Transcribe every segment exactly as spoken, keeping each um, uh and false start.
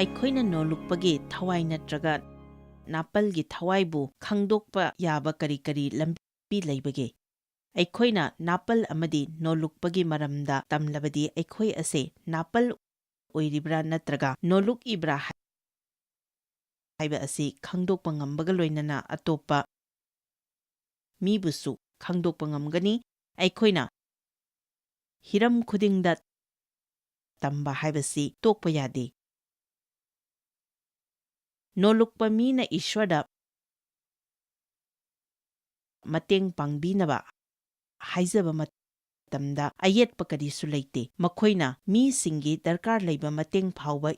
ꯑꯩꯈꯣꯏꯅ ꯅꯣꯜꯂꯨꯛꯄꯒꯤ ꯊꯋꯥꯏ ꯅꯠꯇ꯭ꯔꯒ ꯅꯥꯄꯜꯒꯤ ꯊꯋꯥꯏꯕꯨ ꯈꯪꯗꯣꯛꯄ ꯌꯥꯕ ꯀꯔꯤ ꯀꯔꯤ ꯂꯝꯕꯤ ꯂꯩꯕꯒꯦ? ꯑꯩꯈꯣꯏꯅ ꯅꯥꯄꯜ ꯑꯃꯗꯤ ꯅꯣꯜꯂꯨꯛꯄꯒꯤ ꯃꯔꯝꯗ ꯇꯝꯂꯕꯗꯤ ꯑꯩꯈꯣꯏ ꯑꯁꯦ ꯅꯥꯄꯜ ꯑꯣꯏꯔꯤꯕ꯭ꯔꯥ ꯅꯠꯇ꯭ꯔꯒ ꯅꯣꯜꯂꯨꯛꯏꯕ꯭ꯔꯥ ꯍꯥꯏꯕ ꯑꯁꯤ ꯈꯪꯗꯣꯛꯄ ꯉꯝꯕꯒ ꯂꯣꯏꯅꯅ ꯑꯇꯣꯞꯄ ꯃꯤꯕꯨꯁꯨ ꯈꯪꯗꯣꯛꯄ ꯉꯝꯒꯅꯤ꯫ ꯑꯩꯈꯣꯏꯅ ꯍꯤꯔꯝ ꯈꯨꯗꯤꯡꯗ ꯇꯝꯕ ꯍꯥꯏꯕꯁꯤ ꯇꯣꯛꯄ ꯌꯥꯗꯦ꯫ ꯅꯣꯜꯂꯨꯛꯄ ꯃꯤꯅ ꯏꯁ꯭ꯋꯔꯗ ꯃꯇꯦꯡ ꯄꯥꯡꯕꯤꯅꯕ ꯍꯥꯏꯖꯕ ꯃꯇꯝꯗ ꯑꯌꯦꯠꯄ ꯀꯔꯤꯁꯨ ꯂꯩꯇꯦ꯫ ꯃꯈꯣꯏꯅ ꯃꯤꯁꯤꯡꯒꯤ ꯗꯔꯀꯥꯔ ꯂꯩꯕ ꯃꯇꯦꯡ ꯐꯥꯎꯕ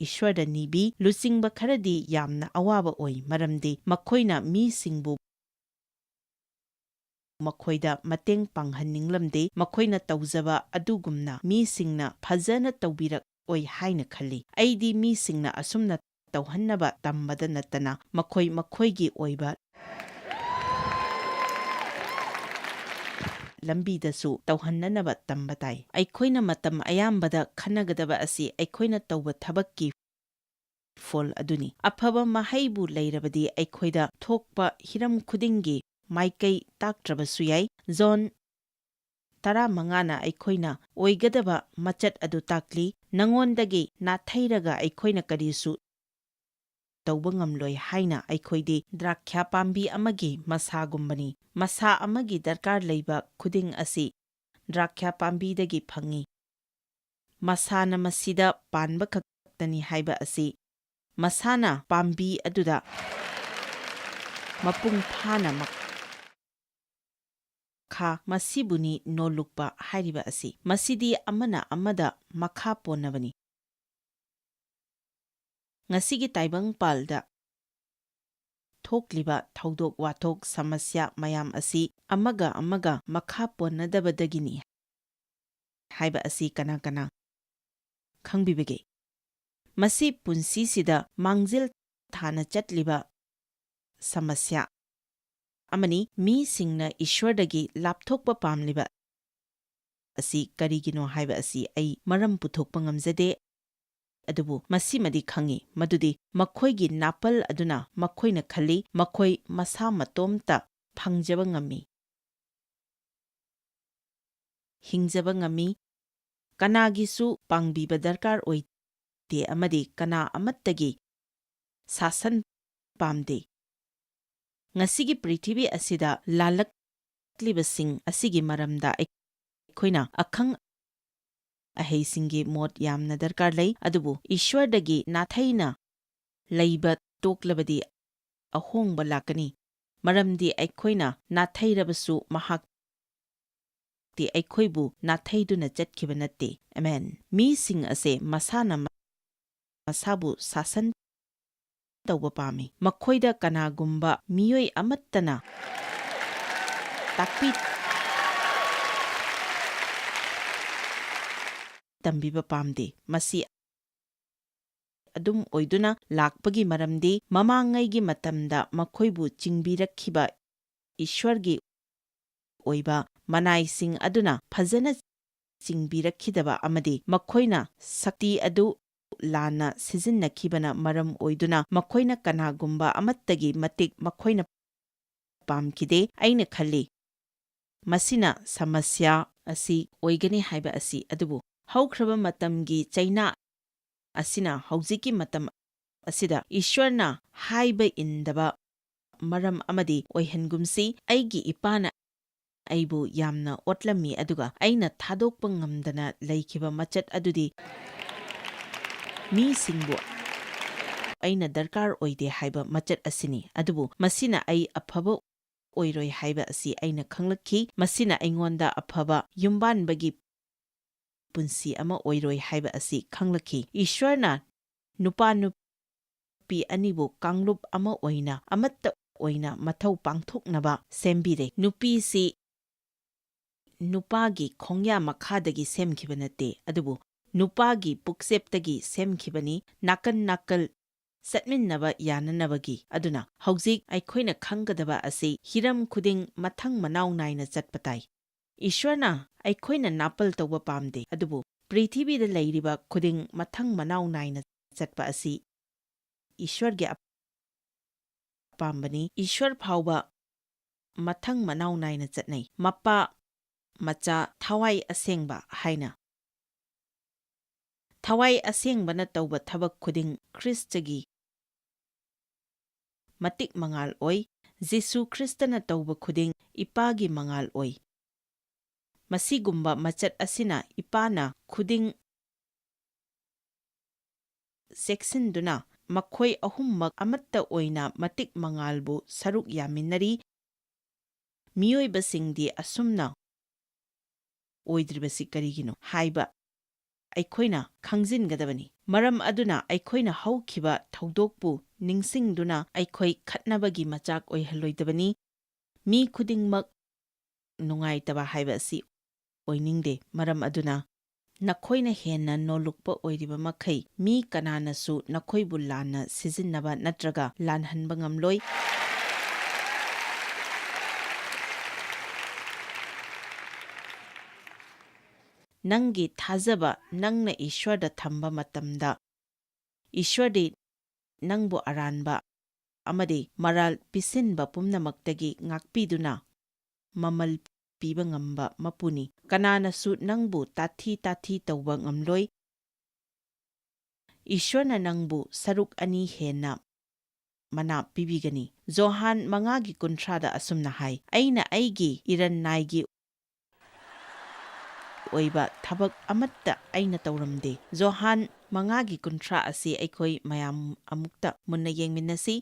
ꯏꯁ꯭ꯋꯔꯗ ꯅꯤꯕꯤ꯫ ꯂꯨꯆꯤꯡꯕ ꯈꯔꯗꯤ ꯌꯥꯝꯅ ꯑꯋꯥꯕ ꯑꯣꯏ, ꯃꯔꯝꯗꯤ ꯃꯈꯣꯏꯅ ꯃꯤꯁꯤꯡꯕꯨ ꯃꯈꯣꯏꯗ ꯃꯇꯦꯡ ꯄꯥꯡꯍꯟꯅꯤꯡꯂꯝꯗꯦ꯫ ꯃꯈꯣꯏꯅ ꯇꯧꯖꯕ ꯑꯗꯨꯒꯨꯝꯅ ꯃꯤꯁꯤꯡꯅ ꯐꯖꯅ ꯇꯧꯕꯤꯔꯛꯑꯣꯏ ꯍꯥꯏꯅ ꯈꯜꯂꯤ꯫ ꯑꯩꯗꯤ ꯃꯤꯁꯤꯡꯅ ꯑꯁꯨꯝꯅ ꯇꯧꯍꯟꯅꯕ ꯇꯝꯕꯗ ꯅꯠꯇꯅ ꯃꯈꯣꯏ ꯃꯈꯣꯏꯒꯤ ꯑꯣꯏꯕ ꯂꯝꯕꯤꯗꯁꯨ ꯇꯧꯍꯟꯅꯅꯕ ꯇꯝꯕ ꯇꯥꯏ꯫ ꯑꯩꯈꯣꯏꯅ ꯃꯇꯝ ꯑꯌꯥꯝꯕꯗ ꯈꯟꯅꯒꯗꯕ ꯑꯁꯤ ꯑꯩꯈꯣꯏꯅ ꯇꯧꯕ ꯊꯕꯛꯀꯤ ꯐꯣꯜ ꯑꯗꯨꯅꯤ꯫ ꯑꯐꯕ ꯃꯍꯩꯕꯨ ꯂꯩꯔꯕꯗꯤ ꯑꯩꯈꯣꯏꯗ ꯊꯣꯛꯄ ꯍꯤꯔꯝ ꯈꯨꯗꯤꯡꯒꯤ ꯃꯥꯏꯀꯩ ꯇꯥꯛꯇ꯭ꯔꯕꯁꯨ ꯌꯥꯏ꯫ ꯖꯣꯟ ꯇꯔꯥꯃꯉꯥꯅ ꯑꯩꯈꯣꯏꯅ ꯑꯣꯏꯒꯗꯕ ꯃꯆꯠ ꯑꯗꯨ ꯇꯥꯛꯂꯤ, "ꯅꯉꯣꯟꯗꯒꯤ ꯅꯥꯊꯩꯔꯒ ꯑꯩꯈꯣꯏꯅ ꯀꯔꯤꯁꯨ ꯇꯧꯕ ꯉꯝꯂꯣꯏ" ꯍꯥꯏꯅ꯫ ꯑꯩꯈꯣꯏꯗꯤ ꯗ꯭ꯔꯥꯛꯁꯥ ꯄꯥꯝꯕꯤ ꯑꯃꯒꯤ ꯃꯁꯥꯒꯨꯝꯕꯅꯤ꯫ ꯃꯁꯥ ꯑꯃꯒꯤ ꯗꯔꯀꯥꯔ ꯂꯩꯕ ꯈꯨꯗꯤꯡ ꯑꯁꯤ ꯗ꯭ꯔꯥꯛꯁꯥ ꯄꯥꯝꯕꯤꯗꯒꯤ ꯐꯪꯏ꯫ ꯃꯁꯥꯅ ꯃꯁꯤꯗ ꯄꯥꯟꯕ ꯈꯛꯇꯅꯤ ꯍꯥꯏꯕ ꯑꯁꯤ ꯃꯁꯥꯅ ꯄꯥꯝꯕꯤ ꯑꯗꯨꯗ ꯃꯄꯨꯡ ꯐꯥꯅ ꯃꯈꯥ, ꯃꯁꯤꯕꯨꯅꯤ ꯅꯣꯜꯂꯨꯛꯄ ꯍꯥꯏꯔꯤꯕ ꯑꯁꯤ꯫ ꯃꯁꯤꯗꯤ ꯑꯃꯅ ꯑꯃꯗ ꯃꯈꯥ ꯄꯣꯟꯅꯕꯅꯤ꯫ ꯉꯁꯤꯒꯤ ꯇꯥꯏꯕꯪ ꯄꯥꯜꯗ ꯊꯣꯛꯂꯤꯕ ꯊꯧꯗꯣꯛ ꯋꯥꯊꯣꯛ ꯁꯃꯁ꯭ꯌꯥ ꯃꯌꯥꯝ ꯑꯁꯤ ꯑꯃꯒ ꯑꯃꯒ ꯃꯈꯥ ꯄꯣꯟꯅꯗꯕꯗꯒꯤꯅꯤ ꯍꯥꯏꯕ ꯑꯁꯤ ꯀꯅꯥ ꯀꯅꯥ ꯈꯪꯕꯤꯕꯒꯦ? ꯃꯁꯤ ꯄꯨꯟꯁꯤꯁꯤꯗ ꯃꯥꯡꯖꯤꯜ ꯊꯥꯅ ꯆꯠꯂꯤꯕ ꯁꯃꯁ꯭ꯌꯥ ꯑꯃꯅꯤ꯫ ꯃꯤꯁꯤꯡꯅ ꯏꯁ꯭ꯋꯔꯗꯒꯤ ꯂꯥꯞꯊꯣꯛꯄ ꯄꯥꯝꯂꯤꯕ ꯑꯁꯤ ꯀꯔꯤꯒꯤꯅꯣ ꯍꯥꯏꯕ ꯑꯁꯤ ꯑꯩ ꯃꯔꯝ ꯄꯨꯊꯣꯛꯄ ꯉꯝꯖꯗꯦ꯫ ꯑꯗꯨꯕꯨ ꯃꯁꯤꯃꯗꯤ ꯈꯪꯏ, ꯃꯗꯨꯗꯤ ꯃꯈꯣꯏꯒꯤ ꯅꯥꯄꯜ ꯑꯗꯨꯅ ꯃꯈꯣꯏꯅ ꯈꯜꯂꯤ, ꯃꯈꯣꯏ ꯃꯁꯥ ꯃꯇꯣꯝꯇ ꯐꯪꯖꯕ ꯉꯝꯃꯤ, ꯍꯤꯡꯖꯕ ꯉꯝꯃꯤ, ꯀꯅꯥꯒꯤꯁꯨ ꯄꯥꯡꯕꯤꯕ ꯗꯔꯀꯥꯔ ꯑꯣꯏꯗꯦ ꯑꯃꯗꯤ ꯀꯅꯥ ꯑꯃꯠꯇꯒꯤ ꯁꯥꯁꯟ ꯄꯥꯝꯗꯦ꯫ ꯉꯁꯤꯒꯤ ꯄ꯭ꯔꯤꯊꯤꯕꯤ ꯑꯁꯤꯗ ꯂꯥꯜꯂꯛꯂꯤꯕꯁꯤꯡ ꯑꯁꯤꯒꯤ ꯃꯔꯝꯗ ꯑꯩꯈꯣꯏꯅ ꯑꯈꯪ ꯑꯍꯩꯁꯤꯡꯒꯤ ꯃꯣꯠ ꯌꯥꯝꯅ ꯗꯔꯀꯥꯔ ꯂꯩ, ꯑꯗꯨꯕꯨ ꯏꯁ꯭ꯋꯔꯗꯒꯤ ꯅꯥꯊꯩꯅ ꯂꯩꯕ ꯇꯣꯛꯂꯕꯗꯤ ꯑꯍꯣꯡꯕ ꯂꯥꯛꯀꯅꯤ, ꯃꯔꯝꯗꯤ ꯑꯩꯈꯣꯏꯅ ꯅꯥꯊꯩꯔꯕꯁꯨ ꯃꯍꯥꯛꯇꯤ ꯑꯩꯈꯣꯏꯕꯨ ꯅꯥꯊꯩꯗꯨꯅ ꯆꯠꯈꯤꯕ ꯅꯠꯇꯦ꯫ ꯑꯃꯦꯟ꯫ ꯃꯤꯁꯤꯡ ꯑꯁꯦ ꯃꯁꯥꯅ ꯃꯁꯥꯕꯨ ꯁꯥꯁꯟ ꯇꯧꯕ ꯄꯥꯝꯃꯤ꯫ ꯃꯈꯣꯏꯗ ꯀꯅꯥꯒꯨꯝꯕ ꯃꯤꯑꯣꯏ ꯑꯃꯠꯇꯅ ꯇꯥꯛꯄꯤ ꯇꯝꯕꯤꯕ ꯄꯥꯝꯗꯦ꯫ ꯃꯁꯤ ꯑꯗꯨꯝ ꯑꯣꯏꯗꯨꯅ ꯂꯥꯛꯄꯒꯤ ꯃꯔꯝꯗꯤ ꯃꯃꯥꯡꯉꯩꯒꯤ ꯃꯇꯝꯗ ꯃꯈꯣꯏꯕꯨ ꯆꯤꯡꯕꯤꯔꯛꯈꯤꯕ ꯏꯁ꯭ꯋꯔꯒꯤ ꯑꯣꯏꯕ ꯃꯅꯥꯏꯁꯤꯡ ꯑꯗꯨꯅ ꯐꯖꯅ ꯆꯤꯡꯕꯤꯔꯛꯈꯤꯗꯕ ꯑꯃꯗꯤ ꯃꯈꯣꯏꯅ ꯁꯛꯇꯤ ꯑꯗꯨ ꯂꯥꯟꯅ ꯁꯤꯖꯤꯟꯅꯈꯤꯕꯅ ꯃꯔꯝ ꯑꯣꯏꯗꯨꯅ ꯃꯈꯣꯏꯅ ꯀꯅꯥꯒꯨꯝꯕ ꯑꯃꯠꯇꯒꯤ ꯃꯇꯤꯛ ꯃꯈꯣꯏꯅ ꯄꯥꯝꯈꯤꯗꯦ꯫ ꯑꯩꯅ ꯈꯜꯂꯤ, ꯃꯁꯤꯅ ꯁꯃꯁ꯭ꯌꯥ ꯑꯁꯤ ꯑꯣꯏꯒꯅꯤ ꯍꯥꯏꯕ ꯑꯁꯤ꯫ ꯑꯗꯨꯕꯨ ꯍꯧꯈ꯭ꯔꯕ ꯃꯇꯝꯒꯤ ꯆꯩꯅꯥ ꯑꯁꯤꯅ ꯍꯧꯖꯤꯛꯀꯤ ꯃꯇꯝ ꯑꯁꯤꯗ ꯏꯁ꯭ꯋꯔꯅ ꯍꯥꯏꯕ ꯏꯟꯗꯕ ꯃꯔꯝ ꯑꯃꯗꯤ ꯑꯣꯏꯍꯟꯒꯨꯝꯁꯤ, ꯑꯩꯒꯤ ꯏꯄꯥꯅ ꯑꯩꯕꯨ ꯌꯥꯝꯅ ꯑꯣꯠꯂꯝꯃꯤ, ꯑꯗꯨꯒ ꯑꯩꯅ ꯊꯥꯗꯣꯛꯄ ꯉꯝꯗꯅ ꯂꯩꯈꯤꯕ ꯃꯆꯠ ꯑꯗꯨꯗꯤ ꯃꯤꯁꯤꯡꯕꯨ ꯑꯩꯅ ꯗꯔꯀꯥꯔ ꯑꯣꯏꯗꯦ ꯍꯥꯏꯕ ꯃꯆꯠ ꯑꯁꯤꯅꯤ꯫ ꯑꯗꯨꯕꯨ ꯃꯁꯤꯅ ꯑꯩ ꯑꯐꯕ ꯑꯣꯏꯔꯣꯏ ꯍꯥꯏꯕ ꯑꯁꯤ ꯑꯩꯅ ꯈꯪꯂꯛꯈꯤ꯫ ꯃꯁꯤꯅ ꯑꯩꯉꯣꯟꯗ ꯑꯐꯕ ꯌꯨꯝꯕꯥꯟꯕꯒꯤ ꯄꯨꯟꯁꯤ ꯑꯃ ꯑꯣꯏꯔꯣꯏ ꯍꯥꯏꯕ ꯑꯁꯤ ꯈꯪꯂꯛꯈꯤ꯫ ꯏꯁ꯭ꯋꯔꯅ ꯅꯨꯄꯥ ꯅꯨꯄꯤ ꯑꯅꯤꯕꯨ ꯀꯥꯡꯂꯨꯞ ꯑꯃ ꯑꯣꯏꯅ, ꯑꯃꯠꯇ ꯑꯣꯏꯅ ꯃꯊꯧ ꯄꯥꯡꯊꯣꯛꯅꯕ ꯁꯦꯝꯕꯤꯔꯦ꯫ ꯅꯨꯄꯤꯁꯤ ꯅꯨꯄꯥꯒꯤ ꯈꯣꯡꯌꯥ ꯃꯈꯥꯗꯒꯤ ꯁꯦꯝꯈꯤꯕ ꯅꯠꯇꯦ, ꯑꯗꯨꯕꯨ ꯅꯨꯄꯥꯒꯤ ꯄꯨꯛꯆꯦꯞꯇꯒꯤ ꯁꯦꯝꯈꯤꯕꯅꯤ, ꯅꯥꯀꯟ ꯅꯥꯀꯜ ꯆꯠꯃꯤꯟꯅꯕ ꯌꯥꯅꯅꯕꯒꯤ꯫ ꯑꯗꯨꯅ ꯍꯧꯖꯤꯛ ꯑꯩꯈꯣꯏꯅ ꯈꯪꯒꯗꯕ ꯑꯁꯤ ꯍꯤꯔꯝ ꯈꯨꯗꯤꯡ ꯃꯊꯪ ꯃꯅꯥꯎ ꯅꯥꯏꯅ ꯆꯠꯄ ꯇꯥꯏ꯫ ꯏꯁ꯭ꯋꯔꯅ ꯑꯩꯈꯣꯏꯅ ꯅꯥꯄꯜ ꯇꯧꯕ ꯄꯥꯝꯗꯦ, ꯑꯗꯨꯕꯨ ꯄ꯭ꯔꯤꯊꯤꯕꯤꯗ ꯂꯩꯔꯤꯕ ꯈꯨꯗꯤꯡ ꯃꯊꯪ ꯃꯅꯥꯎ ꯅꯥꯏꯅ ꯆꯠꯄ ꯑꯁꯤ ꯏꯁ꯭ꯋꯔꯒꯤ ꯑꯄꯥꯝꯕꯅꯤ꯫ ꯏꯁ꯭ꯋꯔ ꯐꯥꯎꯕ ꯃꯊꯪ ꯃꯅꯥꯎ ꯅꯥꯏꯅ ꯆꯠꯅꯩ꯫ ꯃꯄꯥ, ꯃꯆꯥ, ꯊꯋꯥꯏ ꯑꯁꯦꯡꯕ ꯍꯥꯏꯅ꯫ ꯊꯋꯥꯏ ꯑꯁꯦꯡꯕꯅ ꯇꯧꯕ ꯊꯕꯛ ꯈꯨꯗꯤꯡ ꯈ꯭ꯔꯤꯁꯇꯒꯤ ꯃꯇꯤꯛ ꯃꯉꯥꯜ ꯑꯣꯏ꯫ ꯖꯤꯁꯨ ꯈ꯭ꯔꯤꯁꯇꯅ ꯇꯧꯕ ꯈꯨꯗꯤꯡ ꯏꯄꯥꯒꯤ ꯃꯉꯥꯜ ꯑꯣꯏ꯫ ꯃꯁꯤꯒꯨꯝꯕ ꯃꯆꯠ ꯑꯁꯤꯅ ꯏꯄꯥꯅ ꯈꯨꯗꯤꯡ ꯆꯦꯛꯁꯤꯟꯗꯨꯅ ꯃꯈꯣꯏ ꯑꯍꯨꯝꯃꯛ ꯑꯃꯠꯇ ꯑꯣꯏꯅ ꯃꯇꯤꯛ ꯃꯉꯥꯜꯕꯨ ꯁꯔꯨꯛ ꯌꯥꯃꯤꯟꯅꯔꯤ꯫ ꯃꯤꯑꯣꯏꯕꯁꯤꯡꯗꯤ ꯑꯁꯨꯝꯅ ꯑꯣꯏꯗ꯭ꯔꯤꯕꯁꯤ ꯀꯔꯤꯒꯤꯅꯣ ꯍꯥꯏꯕ ꯑꯩꯈꯣꯏꯅ ꯈꯪꯖꯤꯟꯒꯗꯕꯅꯤ꯫ ꯃꯔꯝ ꯑꯗꯨꯅ ꯑꯩꯈꯣꯏꯅ ꯍꯧꯈꯤꯕ ꯊꯧꯗꯣꯛꯄꯨ ꯅꯤꯡꯁꯤꯡꯗꯨꯅ ꯑꯩꯈꯣꯏ ꯈꯠꯅꯕꯒꯤ ꯃꯆꯥꯛ ꯑꯣꯏꯍꯜꯂꯣꯏꯗꯕꯅꯤ꯫ ꯃꯤ ꯈꯨꯗꯤꯡꯃꯛ ꯅꯨꯡꯉꯥꯏꯇꯕ ꯍꯥꯏꯕ ꯑꯁꯤ ꯑꯣꯏꯅꯤꯡꯗꯦ꯫ ꯃꯔꯝ ꯑꯗꯨꯅ ꯅꯈꯣꯏꯅ ꯍꯦꯟꯅ ꯅꯣꯜꯂꯨꯛꯄ ꯑꯣꯏꯔꯤꯕ ꯃꯈꯩ, ꯃꯤ ꯀꯅꯥꯅꯁꯨ ꯅꯈꯣꯏꯕꯨ ꯂꯥꯟꯅ ꯁꯤꯖꯤꯟꯅꯕ ꯅꯠꯇ꯭ꯔꯒ ꯂꯥꯟꯍꯟꯕ ꯉꯝꯂꯣꯏ꯫ ꯅꯪꯒꯤ ꯊꯥꯖꯕ ꯅꯪꯅ ꯏꯁ꯭ꯋꯔꯗ ꯊꯝꯕ ꯃꯇꯝꯗ, ꯏꯁ꯭ꯋꯔꯗꯤ ꯅꯪꯕꯨ ꯑꯔꯥꯟꯕ ꯑꯃꯗꯤ ꯃꯔꯥꯜ ꯄꯤꯁꯤꯟꯕ ꯄꯨꯝꯅꯃꯛꯇꯒꯤ ꯉꯥꯛꯄꯤꯗꯨꯅ ꯃꯃꯜ ꯄꯤꯕ ꯉꯝꯕ ꯃꯄꯨꯅꯤ꯫ ꯀꯅꯥꯅꯁꯨ ꯅꯪꯕꯨ ꯇꯥꯊꯤ ꯇꯥꯊꯤ ꯇꯧꯕ ꯉꯝꯂꯣꯏ꯫ ꯏꯁ꯭ꯋꯔꯅ ꯅꯪꯕꯨ ꯁꯔꯨꯛ ꯑꯅꯤ ꯍꯦꯟꯅ ꯃꯅꯥ ꯄꯤꯕꯤꯒꯅꯤ꯫ ꯖꯣꯍꯥꯟ ꯃꯉꯥꯒꯤ ꯀꯨꯟꯊ꯭ꯔꯥꯗ ꯑꯁꯨꯝꯅ ꯍꯥꯏ, "ꯑꯩꯅ ꯑꯩꯒꯤ ꯏꯔꯟ ꯅꯥꯏꯒꯤ ꯑꯣꯏꯕ ꯊꯕꯛ ꯑꯃꯠꯇ ꯑꯩꯅ ꯇꯧꯔꯝꯗꯦ"꯫ ꯖꯣꯍꯥꯟ ꯃꯉꯥꯒꯤ ꯀꯨꯟꯊ꯭ꯔꯥ ꯑꯁꯤ ꯑꯩꯈꯣꯏ ꯃꯌꯥꯝ ꯑꯃꯨꯛꯇ ꯃꯨꯟꯅ ꯌꯦꯡꯃꯤꯟꯅꯁꯤ꯫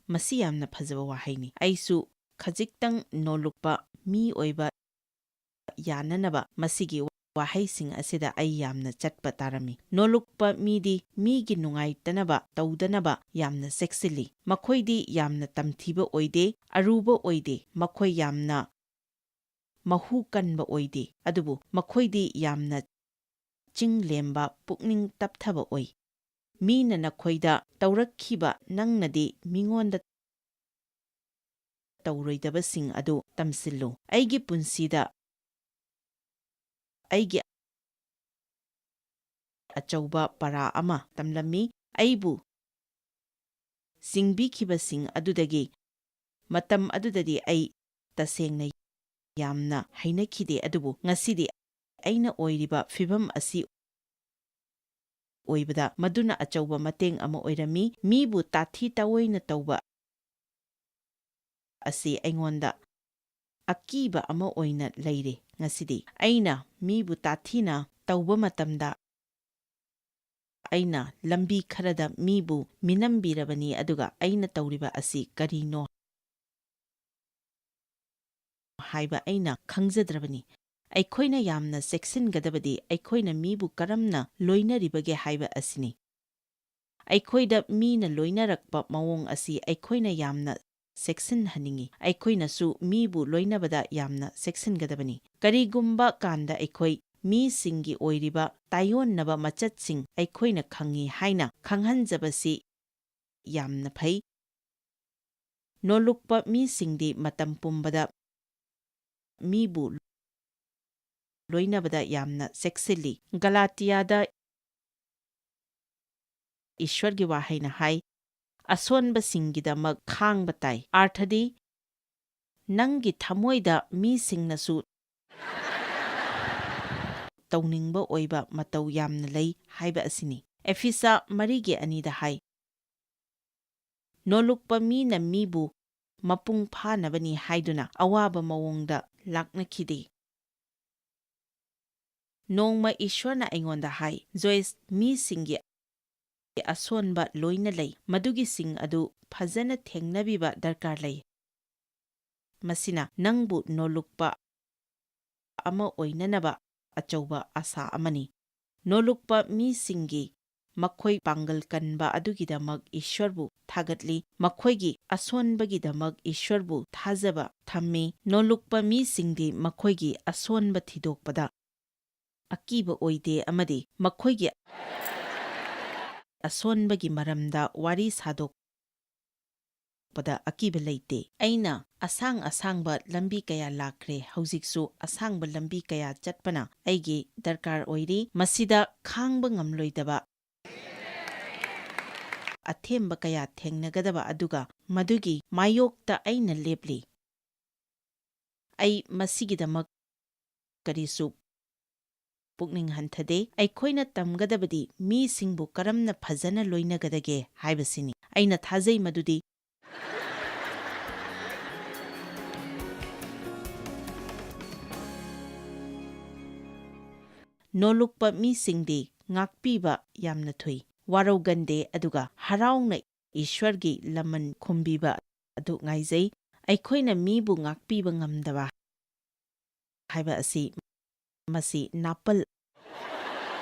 ꯃꯁꯤ ꯌꯥꯝꯅ ꯐꯖꯕ ꯋꯥꯍꯩꯅꯤ꯫ ꯑꯩꯁꯨ ꯈꯖꯤꯛꯇꯪ ꯅꯣꯜꯂꯨꯛꯄ ꯃꯤ ꯑꯣꯏꯕ ꯌꯥꯅꯅꯕ ꯃꯁꯤꯒꯤ ꯋꯥꯍꯩꯁꯤꯡ ꯑꯁꯤꯗ ꯑꯩ ꯌꯥꯝꯅ ꯆꯠꯄ ꯇꯥꯔꯝꯃꯤ꯫ ꯅꯣꯜꯂꯨꯛꯄ ꯃꯤꯗꯤ ꯃꯤꯒꯤ ꯅꯨꯡꯉꯥꯏꯇꯅꯕ ꯇꯧꯗꯅꯕ ꯌꯥꯝꯅ ꯆꯦꯛꯁꯤꯜꯂꯤ꯫ ꯃꯈꯣꯏꯗꯤ ꯌꯥꯝꯅ ꯇꯝꯊꯤꯕ ꯑꯣꯏꯗꯦ, ꯑꯔꯨꯕ ꯑꯣꯏꯗꯦ꯫ ꯃꯈꯣꯏ ꯌꯥꯝꯅ ꯃꯍꯨ ꯀꯟꯕ ꯑꯣꯏꯗꯦ, ꯑꯗꯨꯕꯨ ꯃꯈꯣꯏꯗꯤ ꯌꯥꯝꯅ ꯆꯤꯡ ꯂꯦꯝꯕ, ꯄꯨꯛꯅꯤꯡ ꯇꯞꯊꯕ ꯑꯣꯏ꯫ ꯃꯤꯅ ꯅꯈꯣꯏꯗ ꯇꯧꯔꯛꯈꯤꯕ ꯅꯪꯅꯗꯤ ꯃꯤꯉꯣꯟꯗ ꯇꯧꯔꯣꯏꯗꯕꯁꯤꯡ ꯑꯗꯨ ꯇꯝꯁꯤꯜꯂꯨ꯫ ꯑꯩꯒꯤ ꯄꯨꯟꯁꯤꯗ ꯑꯩꯒꯤ ꯑꯆꯧꯕ ꯄꯔꯥ ꯑꯃ ꯇꯝꯂꯝꯃꯤ꯫ ꯑꯩꯕꯨ ꯆꯤꯡꯕꯤꯈꯤꯕꯁꯤꯡ ꯑꯗꯨꯗꯒꯤ ꯃꯇꯝ ꯑꯗꯨꯗꯗꯤ ꯑꯩ ꯇꯁꯦꯡꯅ ꯌꯥꯝꯅ ꯍꯩꯅꯈꯤꯗꯦ, ꯑꯗꯨꯕꯨ ꯉꯁꯤꯗꯤ ꯑꯩꯅ ꯑꯣꯏꯔꯤꯕ ꯐꯤꯚꯝ ꯑꯁꯤ ꯑꯣꯏꯕꯗ ꯃꯗꯨꯅ ꯑꯆꯧꯕ ꯃꯇꯦꯡ ꯑꯃ ꯑꯣꯏꯔꯝꯃꯤ꯫ ꯃꯤꯕꯨ ꯇꯥꯊꯤ ꯇꯥꯑꯣꯏꯅ ꯇꯧꯕ ꯑꯁꯤ ꯑꯩꯉꯣꯟꯗ ꯑꯀꯤꯕ ꯑꯃ ꯑꯣꯏꯅ ꯂꯩꯔꯦ꯫ ꯉꯁꯤꯗꯤ ꯑꯩꯅ ꯃꯤꯕꯨ ꯇꯥꯊꯤꯅ ꯇꯧꯕ ꯃꯇꯝꯗ ꯑꯩꯅ ꯂꯝꯕꯤ ꯈꯔꯗ ꯃꯤꯕꯨ ꯃꯤꯅꯝꯕꯤꯔꯕꯅꯤ, ꯑꯗꯨꯒ ꯑꯩꯅ ꯇꯧꯔꯤꯕ ꯑꯁꯤ ꯀꯔꯤꯅꯣ ꯍꯥꯏꯕ ꯑꯩꯅ ꯈꯪꯖꯗ꯭ꯔꯕꯅꯤ꯫ ꯑꯩꯈꯣꯏꯅ ꯌꯥꯝꯅ ꯆꯦꯛꯁꯤꯟꯒꯗꯕꯗꯤ ꯑꯩꯈꯣꯏꯅ ꯃꯤꯕꯨ ꯀꯔꯝꯅ ꯂꯣꯏꯅꯔꯤꯕꯒꯦ ꯍꯥꯏꯕ ꯑꯁꯤꯅꯤ꯫ ꯑꯩꯈꯣꯏꯗ ꯃꯤꯅ ꯂꯣꯏꯅꯔꯛꯄ ꯃꯑꯣꯡ ꯑꯁꯤ ꯑꯩꯈꯣꯏꯅ ꯌꯥꯝꯅ ꯆꯦꯛꯁꯤꯟꯍꯟꯅꯤꯡꯏ꯫ ꯑꯩꯈꯣꯏꯅꯁꯨ ꯃꯤꯕꯨ ꯂꯣꯏꯅꯕꯗ ꯌꯥꯝꯅ ꯆꯦꯛꯁꯤꯟꯒꯗꯕꯅꯤ꯫ ꯀꯔꯤꯒꯨꯝꯕ ꯀꯥꯟꯗ ꯑꯩꯈꯣꯏ ꯃꯤꯁꯤꯡꯒꯤ ꯑꯣꯏꯔꯤꯕ ꯇꯥꯏꯑꯣꯟꯅꯕ ꯃꯆꯠꯁꯤꯡ ꯑꯩꯈꯣꯏꯅ ꯈꯪꯏ ꯍꯥꯏꯅ ꯈꯪꯍꯟꯖꯕꯁꯤ ꯌꯥꯝꯅ ꯐꯩ꯫ ꯅꯣꯂꯨꯛꯄ ꯃꯤꯁꯤꯡꯗꯤ ꯃꯇꯝ ꯄꯨꯝꯕꯗ ꯃꯤꯕꯨ ꯂꯣꯏꯅꯕꯗ ꯌꯥꯝꯅ ꯆꯦꯛꯁꯤꯜꯂꯤ꯫ ꯒꯂꯥꯇꯤꯌꯥꯗ ꯏꯁ꯭ꯋꯔꯒꯤ ꯋꯥꯍꯩꯅ ꯍꯥꯏ, "ꯑꯁꯣꯟꯕꯁꯤꯡꯒꯤꯗꯃꯛ ꯈꯥꯡꯕ ꯇꯥꯏ"꯫ ꯑꯥꯔꯊꯗꯤ, ꯅꯪꯒꯤ ꯊꯃꯣꯏꯗ ꯃꯤꯁꯤꯡꯅꯁꯨ ꯇꯧꯅꯤꯡꯕ ꯑꯣꯏꯕ ꯃꯇꯧ ꯌꯥꯝꯅ ꯂꯩ ꯍꯥꯏꯕ ꯑꯁꯤꯅꯤ꯫ ꯑꯦꯐꯤꯁꯥ ꯃꯔꯤꯒꯤ ꯑꯅꯤꯗ ꯍꯥꯏ, "ꯅꯣꯂꯨꯛꯄ ꯃꯤꯅ ꯃꯤꯕꯨ ꯃꯄꯨꯡ ꯐꯥꯅꯕꯅꯤ ꯍꯥꯏꯗꯨꯅ ꯑꯋꯥꯕ ꯃꯑꯣꯡꯗ ꯂꯥꯛꯅꯈꯤꯗꯦ"꯫ ꯅꯣꯡꯃ ꯏꯁ꯭ꯋꯔꯅ ꯑꯩꯉꯣꯟꯗ ꯍꯥꯏ, "ꯖꯣꯏꯁ, ꯃꯤꯁꯤꯡꯒꯤ ꯑꯁꯣꯟꯕ ꯂꯣꯏꯅ ꯂꯩ, ꯃꯗꯨꯒꯤꯁꯤꯡ ꯑꯗꯨ ꯐꯖꯅ ꯊꯦꯡꯅꯕꯤꯕ ꯗꯔꯀꯥꯔ ꯂꯩ꯫ ꯃꯁꯤꯅ ꯅꯪꯕꯨ ꯅꯣꯂꯨꯛꯄ ꯑꯃ ꯑꯣꯏꯅꯅꯕ ꯑꯆꯧꯕ ꯑꯥꯁꯥ ꯑꯃꯅꯤ"꯫ ꯅꯣꯂꯨꯛꯄ ꯃꯤꯁꯤꯡꯒꯤ ꯃꯈꯣꯏ ꯄꯥꯡꯒꯜ ꯀꯟꯕ ꯑꯗꯨꯒꯤꯗꯃꯛ ꯏꯁ꯭ꯋꯔꯕꯨ ꯊꯥꯒꯠꯂꯤ, ꯃꯈꯣꯏꯒꯤ ꯑꯁꯣꯟꯕꯒꯤꯗꯃꯛ ꯏꯁ꯭ꯋꯔꯕꯨ ꯊꯥꯖꯕ ꯊꯝꯃꯤ꯫ ꯅꯣꯂꯨꯛꯄ ꯃꯤꯁꯤꯡꯗꯤ ꯃꯈꯣꯏꯒꯤ ꯑꯁꯣꯟꯕ ꯊꯤꯗꯣꯛꯄꯗ ꯑꯀꯤꯕ ꯑꯣꯏꯗꯦ ꯑꯃꯗꯤ ꯃꯈꯣꯏꯒꯤ ꯑꯁꯣꯟꯕꯒꯤ ꯃꯔꯝꯗ ꯋꯥꯔꯤ ꯁꯥꯗꯣꯛꯄ ꯂꯥꯛꯄꯗ ꯑꯀꯤꯕ ꯂꯩꯇꯦ꯫ ꯑꯩꯅ ꯑꯁꯥꯡ ꯑꯁꯥꯡꯕ ꯂꯝꯕꯤ ꯀꯌꯥ ꯂꯥꯛꯈ꯭ꯔꯦ, ꯍꯧꯖꯤꯛꯁꯨ ꯑꯁꯥꯡꯕ ꯂꯝꯕꯤ ꯀꯌꯥ ꯆꯠꯄꯅ ꯑꯩꯒꯤ ꯗꯔꯀꯥꯔ ꯑꯣꯏꯔꯤ꯫ ꯃꯁꯤꯗ ꯈꯥꯡꯕ ꯉꯝꯂꯣꯏꯗꯕ ꯑꯊꯦꯝꯕ ꯀꯌꯥ ꯊꯦꯡꯅꯒꯗꯕ, ꯑꯗꯨꯒ ꯃꯗꯨꯒꯤ ꯃꯥꯌꯣꯛꯇ ꯑꯩꯅ ꯂꯦꯞꯂꯤ꯫ ꯑꯩ ꯃꯁꯤꯒꯤꯗꯃꯛ ꯀꯔꯤꯁꯨ ꯄꯨꯛꯅꯤꯡ ꯍꯟꯊꯗꯦ꯫ ꯑꯩꯈꯣꯏꯅ ꯇꯝꯒꯗꯕꯗꯤ ꯃꯤꯁꯤꯡꯕꯨ ꯀꯔꯝꯅ ꯐꯖꯅ ꯂꯣꯏꯅꯒꯗꯒꯦ ꯍꯥꯏꯕꯁꯤꯅꯤ꯫ ꯑꯩꯅ ꯊꯥꯖꯩ ꯃꯗꯨꯗꯤ ꯅꯣꯂꯨꯛꯄ ꯃꯤꯁꯤꯡꯗꯤ ꯉꯥꯛꯄꯤꯕ ꯌꯥꯝꯅ ꯊꯨꯏ, ꯋꯥꯔꯧꯒꯟꯗꯦ, ꯑꯗꯨꯒ ꯍꯔꯥꯎꯅ ꯏꯁ꯭ꯋꯔꯒꯤ ꯂꯃꯟ ꯈꯨꯝꯕꯤꯕ ꯑꯗꯨ ꯉꯥꯏꯖꯩ꯫ ꯑꯩꯈꯣꯏꯅ ꯃꯤꯕꯨ ꯉꯥꯛꯄꯤꯕ ꯉꯝꯗꯕ ꯍꯥꯏꯕ ꯑꯁꯤ ꯃꯁꯤ ꯅꯥꯄꯜ